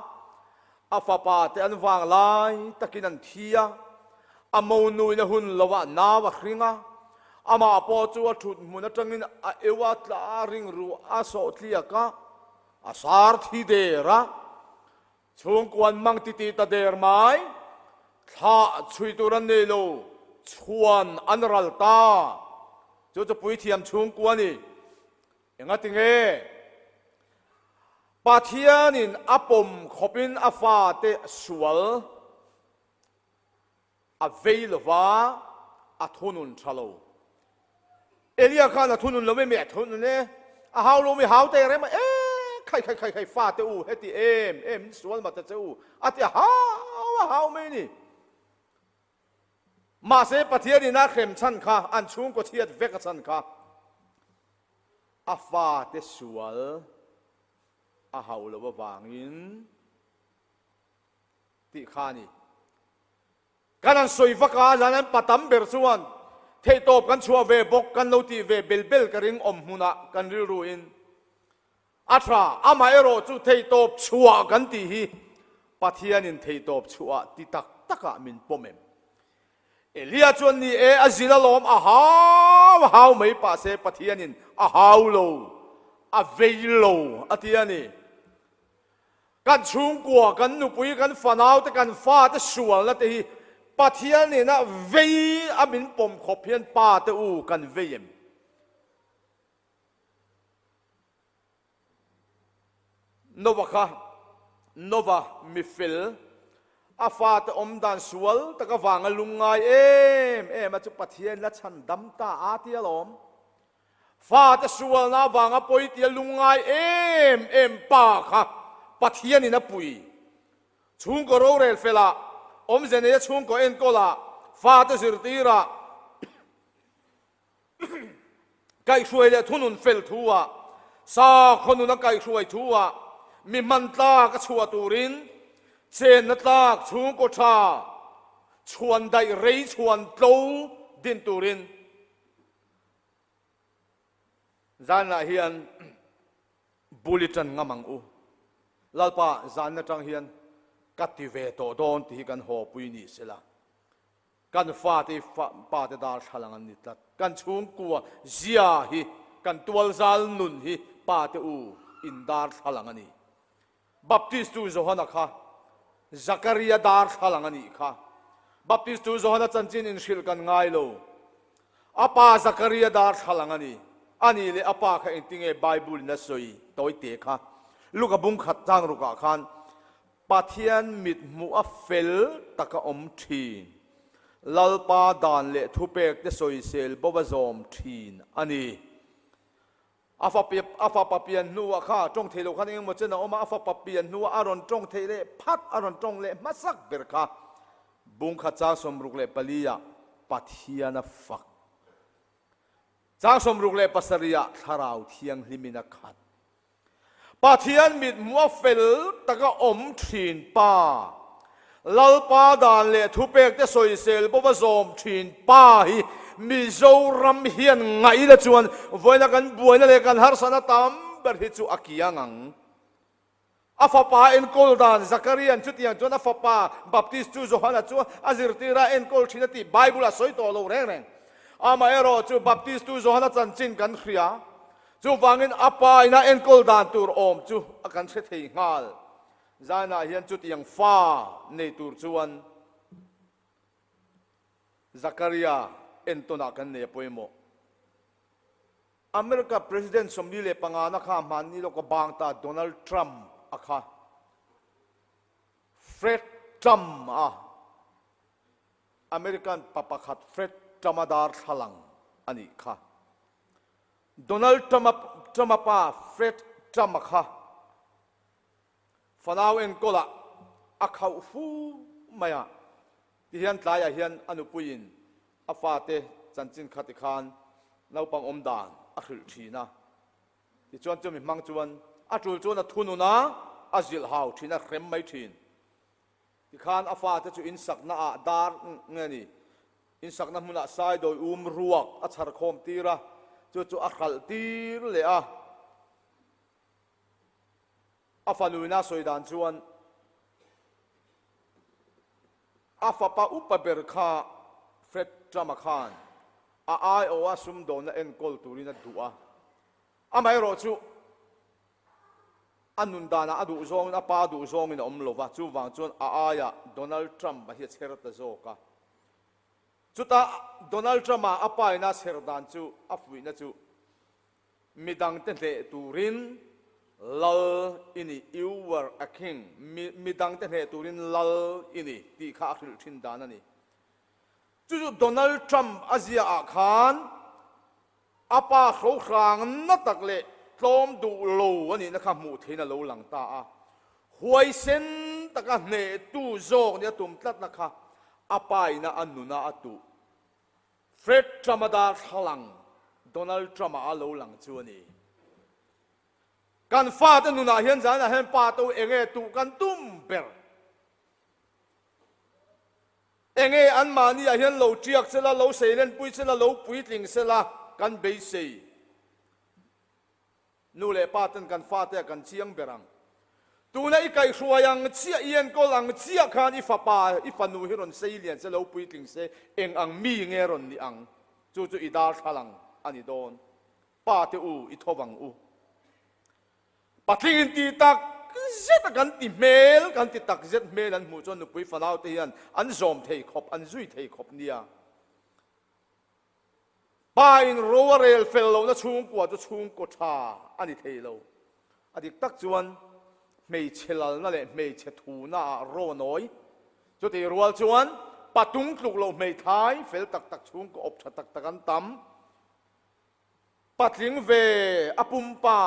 a fapa te an vang lai takin an thi a, a monuin a hun lo ah nau a hring a, amah pawh chu a thut hmun atangin a eu a tla a ringruh a sawh tliak a, A sar thi der a, chhungkuan mang titi ta der mai, thlah chhui tur an nei lo, chhuan an ral ta. Chu chu puithiam chhungkua a ni. Engati nge? Pathianin a pawm khawpin a fate sual. A vei lo va, a thunun tha lo. Elia khan a thunun lo em? A thunun e. A hau lo mi hau te rem a, e khai khai khai khai fa te u heti em em in sual ma ta che u a ti a hau a hau mai ni. Mahse Pathian in a hrem chhan kha an chhungkaw chhiat vek a chhan kha a fa te sual a hau lo avangin tih kha a ni. Kan han sawi vak a, zan an pa tam ber chuan theihtawp kan chhuah ve bawk, kan lo tih ve bel bel ka ring awm hmunah kan rilruin a tha. Amaherawh chu theihtawp chhuah kan tih hi Pathianin theihtawp chhuah ti tak takah min pawm em? Elia chuan ni e, a zil alawm, a hau a hau mai pah se Pathianin a hau lo, a vei lo a ti a ni. Kan chhungkua, kan nupui, kan fanaute, kan fate sualna te hi Pathian nena vei a min pawm khawp hian pa te u kan vei em? Nova kha, Nova mi fel, a fate awm dan sual tak avanga lungngai em em a chu Pathian la chhan dam ta a ti alawm. Fate sualna avanga pawi tia lungngai em em pa kha Pathianin a pui. Chhungkaw rorel felah, awmze neia chhungkaw enkawlah, fate zirtirah, kaihhruai leh thunun fel thu-ah, sakhaw nuna kaihhruai thu-ah, mi hman tlak a chhuah turin chenna tlak chhungkaw tha chhuan daih rei chhuan tlo din turin Zanah hian bul i ṭan ngam ang u. Lalpa, zan aṭang hian ka ti ve tawh dawn tih hi kan hawpui ni sela. Kan fate hi pate darthlalang an ni tlat. Kan chhungkua zia hi, kan tualzal nun hi pate u in darthlalang a ni. Baptistu Johana kha Zakaria darthlalang a nih kha. Baptistu Johana chanchin inhrilh kan ngai lo. A pa Zakaria darthlalang a ni. A nih leh a pa kha engtinge Bible in a sawi tawite kha. Luka bung khat chang rukah khan Pathian mithmuh a fel taka awm thin, Lalpa dan leh thupek te sawisel bo a zawm thin a ni. A fapa a fapa pian hnuah kha tawng thei lo khan engemaw chen a awm a, a fapa pian hnuah a rawn tawng theih leh phat, a rawn tawng leh hmasak ber kha bungkhat chang 64 ah Pathian a fak. Chang 67 ah Thlarau Thianghlimin a khat. Pathian mithmuh a fel taka awm thin pa, Lalpa dan leh thupekte sawisel bawva zawm thin pa hi Mizoram hian ngaih la chuan vawiina kan buaina leh kan harsatna tam ber hi chu a kiang ang. A fapa enkawl dan Zakarian chutiang chuan a fapa Baptist chu Johana chu a zirtir a enkawl thin a tih Bible a sawi tawh lo reng reng. Amaherawhchu Baptistu Johana chanchin kan hria. Chuvangin a pa ina enkawl dan tur awm chu a kan hre thei nghal. Zainah hian chutiang fa nei tur chuan Zakaria entawnah kan nei a pawimawh. America President 45 na kha hmanni lawka bang ta Donald Trump a kha Fred Trump a American pa pakhat Fred Trump-a darthlalang a nih kha. Donald Trump-a Trump-a pa Fred Trump-a kha fanau enkawlah a khauh fu mai a, tihian tlaiah hian a nupuiin a fate chanchin kha tikhan naupang awm dan a hrilh thin a. Tichuan chumi hmang chuan a tul chuan a thunun a, a zilh hau thin a, hrem mai thin. Tikhan a fate chu insakna ah dar nge ni, insakna hmunah saidawi um ruak a chhar khawm tir a, chu chu a hralh tir leh a. A fanuina sawi dan chuan a fapa upa ber kha Fred Trump-a khan a aiawha sumdawnna enkawl turin a duh a, amaherawh chu A nun danah a duh zawngin a pa duh zawngin a awm lo va, chuvang chuan a aiah Donald Trump-a hi a chher ta zawk a. Chutah Donald Trump-a a pa ina chher dan chu a fuihna chu midangte hneh turin lal i ni, you were a king, mi midangte hneh turin lal i ni tih kha a hrilh thin dan a ni. Chu chu Donald Trump a ziaah khan A pa hrohrang na tak leh tlawm duh lo a nihna kha hmuh theihin a lo lang ta a. Huaisen taka hnehtu zawk nih a tum tlatna kha a pa ina a nuna a tuh. Fred Trump-a darthlalang Donald Trump-a a lo lang chu a ni. Kan fate nunah hian zanah hian pa to enge tuh kan tum ber? Enge anmahni ah hian lo tiak sela, lo seilenpui sela, lo puitling sela kan beisei. Nu leh pa ten kan fate ah kan chiang ber ang. Tuna i kaihhruai ang chiah, i enkawl ang chiah khan i fapa, i fanu hi rawn seilian se, lo puitling se, eng ang mi nge rawn ni ang? Chu chu i darthlalang a ni dawn. Pa te u, i tho vang u. Patling in ti tak zet a kan ti hmel, kan ti tak zet hmel an hmuh chuan nupui fanau te hian an zawm thei khawp, an zui thei khawp nia. Pa in ro a rel fel lohna chhungkua chu chhungkaw tha a ni thei lo. A dik tak chuan hmeichhe lalna leh hmeichhe thuna ah ro a nawi. Chutih rual chuan patung tluk loh hmeithai fel tak tak chhungkaw awp tha tak tak an tam. Patling ve a pumpa,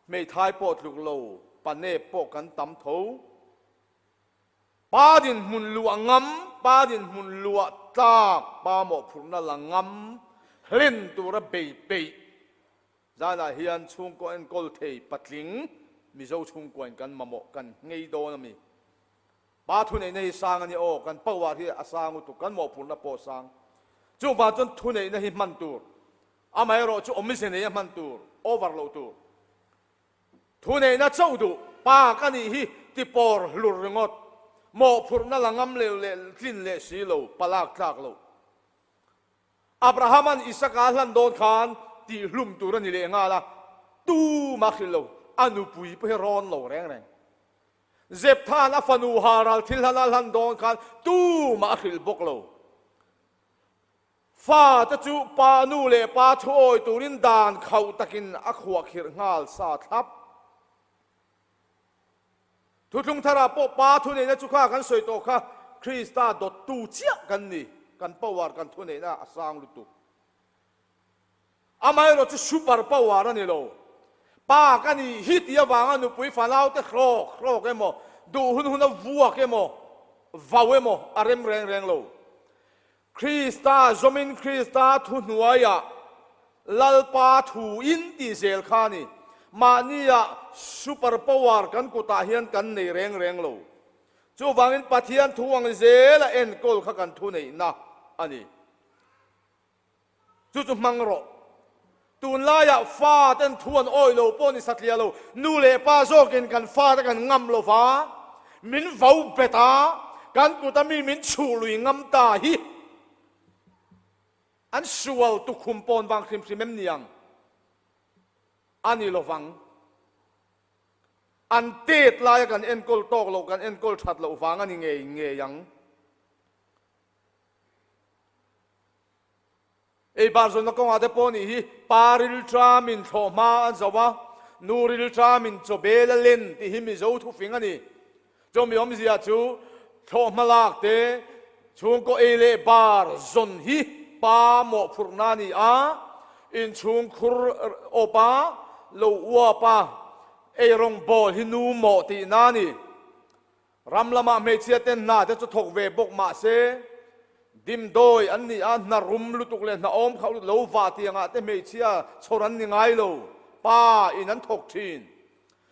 hmeithai pawh tluk lo, pa nep pawh kan tam tho. Pa dinhmun luah ngam, pa dinhmun luah tlak, pa mawhphurhna la ngam, hlen tura bei peih. Zanah hian chhungkaw enkawl thei patling Mizo chhungkuain kan mamawh kan nghei dawn a mi. Pa thuneihna hi sang a ni aw, kan power hi a sang lutuk, kan mawhphurhna pawh a sang. Chuvang chuan thuneihna hi hman tur, amaherawh chu awmze nei a hman tur, over loh tur. Thuneihna chauh duh, pa ka nih hi ti pawr hlur ringawt, mawhphurhna la ngam leh leh tlin leh si lo, pa lak tlak loh. Abrahama'n Isaka a hlan dawn khan tihhlum tur a ni leh nghal a, tumah hrilh lo, a nupui pawh hi rawn lo reng reng. Zeptha'n a fanu Haral thil hlan a hlan dawn khan tumah a hrilh bawk lo. Fate chu pa nu leh pa thu awi turin dan khauh takin a khuahkhirh nghal sa thlap. Thuthlung tharah pawh pa thuneihna chu kha kan sawi tawh kha Krista dawttu chiah kan ni, kan power kan thuneihna a sang lutuk. Amaherawh chu super power a ni lo. Pa ka nih hi tih avanga nupui fanaute hrawk hrawk emaw, duh hun huna vuak emaw, vau emaw a rem reng reng lo. Krista zawmin Krista thuhnuaiah Lalpa thu in tih zel kha a ni. Mahnia super power kan kutah hian kan nei reng reng lo. Chuvangin Pathian thu ang zela enkawl kha kan thuneihna a ni. Chu chu hmang rawh. Tunlaiah fa ten thu an awih lo pawh ni satliah lo, nu leh pa zawkin kan fate kan ngam lo va, min vo bet a, kan kuta mi min chhuh lui ngam ta hi. An sual tukhum pawn vang hrim hrim em ni ang? A ni lovang. An tet laia kan enkawl tawk loh, kan enkawl that loh vang a ni ngei ngei ang. Ei bar zawnna kawngah te pawh nih hi pa rilṭamin thlawhhma an zo a, nu rilṭamin chaw bel a len tih hi Mizo thufing a ni. Chawmi awmzia chu thlawhhma lak te, chhungkaw ei leh bar zawn hi pa mawhphurhna a ni a, inchhungkhur awp a, lo uap a, ei rawngbawl hi nu mawh tihna a ni. Ram lamah hmeichhia ten hna te chu thawk ve bawk mah se, dimdawi an ni a, hna rum lutuk leh hna awm khauh lutuk lo vah tiangah te hmeichhia chhawr an ni ngai lo, pa in an thawk thin.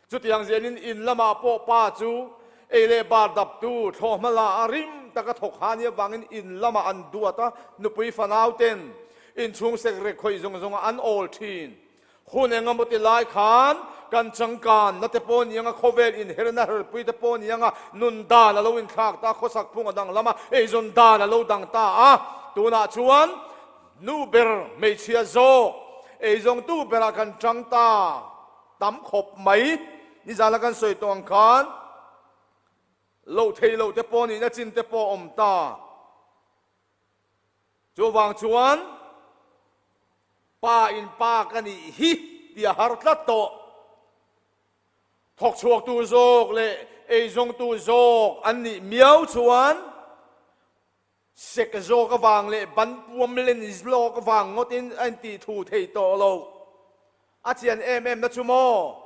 Chutiang zelin in lamah pawh pa chu ei leh bar daptu thlawhhma la a rim taka thawk ha nia vangin in lamah an duat a, nupui fanau ten inchhung sekrek khawih zawng zawngah an awl thin. Hun eng emaw ti lai khan kan changkanna te pawh ni anga, khawvel inherna herpui te pawh ni anga, nun dan a lo inthlak ta, khawsak phung a dang lam a, eizawn dan a lo dang ta a, tunah chuan nu ber hmeichhia zawk eizawngtu berah kan chang ta tam khawp mai. Nizana kan sawi tawh ang khan loh thei loh te pawh nihna chin te pawh a awm ta. Chuvang chuan pa in pa ka nih hi tih a har tlat tawh. Thawk chhuaktu zawk leh eizawngtu zawk an nih miau chuan sek zawk avang leh ban puam len lawk avang ngawtin a intih thu thei tawh lo. A chian em em na chu maw?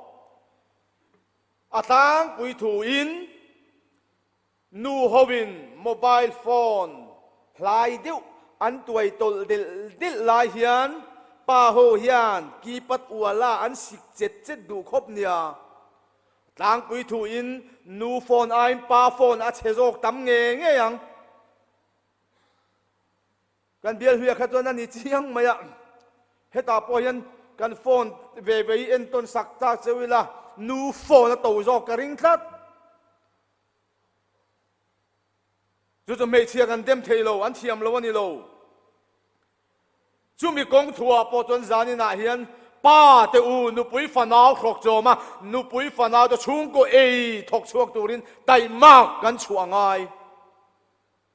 A tlangpui thuin Nu hoin mobile phone hlai deuh an tuai tawlh delh delh lai hian pa ho hian keypad uala an sik chet chet duh khawp nia. Tlangpui thuin nu phone aiin pa phone a chhe zawk tam nge ngei ang. Kan bial hluia kha chuan a ni chiang mai a, hetah pawh hian kan phone ve ve hi entawn sak ta cheu ila nu phone a to zawk ka ring tlat. Chu chu hmeichhia kan dem thei lo, an thiam lo a ni lo. Chumi kawng thuah pawh chuan zaninah hian pa te u nupui fanau hrawk chawm a, nupui fanau te chhungkaw ei thawk chhuak turin taihmak kan chhuah a ngai.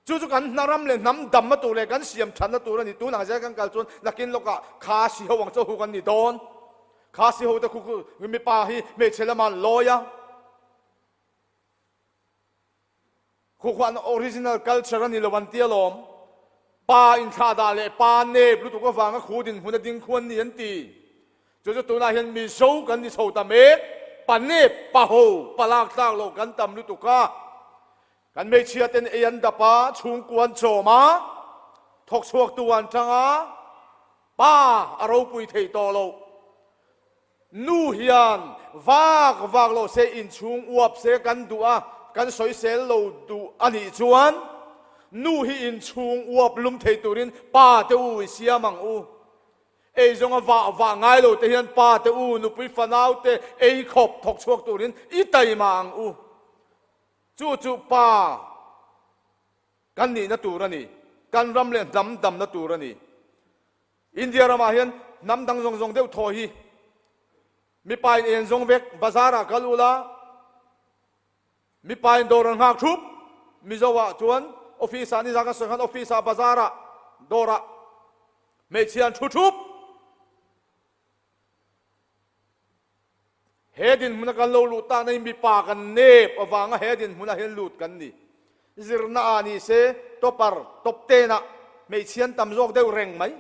Chu chu kan hna ram leh hnam damna tur leh kan siam thatna tur a ni. Tunah zel kan kal chuan nakin lawkah kha si ho ang chaw hu kan ni dawn. Kha si ho te khu khu mipa hi hmeichhe lamah an lawi a. Khuakhuan original culture a ni lo an ti alawm. Pa inthlahdah leh pa nep lutuk avanga khu dinhmun a ding khu an ni an ti. Chu chu tunah hian Mizo kan ni chho ta mek, pa nep, pa ho, pa lak tlak loh kan tam lutuk a. Kan hmeichhia ten ei an dap a, chhungkua an chawm a, thawk chhuaktu an tang a, pa a ropui thei tawh loh. Nu hian vak vak lo se inchhung uap se kan duh a, kan sawisel lo duh a nih chuan nu hi inchhung uap lum thei turin pa te u i siam ang u. Ei zawnga vah vah ngai lo te hian pa te u, nupui fanau te ei khawp thawk chhuak turin i taima ang u. Chu chu pa kan nihna tur a ni, kan ram leh hnam damna tur a ni. India ramah hian hnam dang zawng zawng deuh thaw hi mipa in en zawng vek, bazar ah kal ula mipa in dawr an nghak thup, Mizo ah chuan office ah nizan kan sawi khan office ah bazar ah dawr ah hmeichhia an thu thup. He dinhmuna kan lo luh takna hi mipa kan nep avanga he dinhmunah hian lut kan ni. Zirna ah ni se topper, top ten ah hmeichhia an tam zawk deuh reng mai.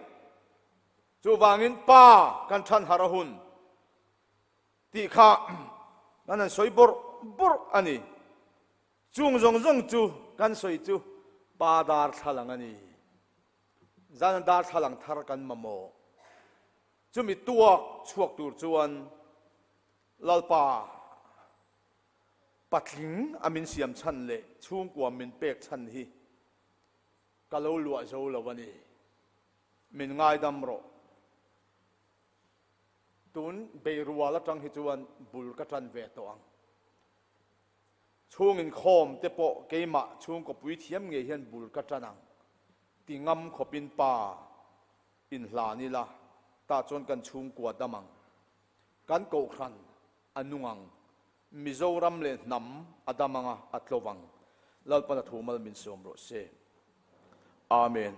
Chuvangin pa kan than harh a hun tih kha kan han sawi bawrh bawrh a ni. Chung zawng zawng chu kan sawi chu pa darthlalang a ni. Zan darthlalang thar kan mamawh. Chumi tuak chhuak tur chuan Lalpa patling a min siam chhan leh chhungkua min pek chhan hi ka lo luah zo lo a ni. Min ngaidam rawh. Tun beirual atang hi chuan bul ka tan ve tawh ang. Chhung inkhawm te pawh keimah chhungkaw puithiam ngei hian bul ka tan ang ti ngam khawpin pa. Inhlan ila, tah chuan kan chhungkua dam ang. Kan kohhran a nung ang. Mizoram leh hnam a dam anga a tlo vang. Lalpan a thu mal min sawm rawh se. Amen.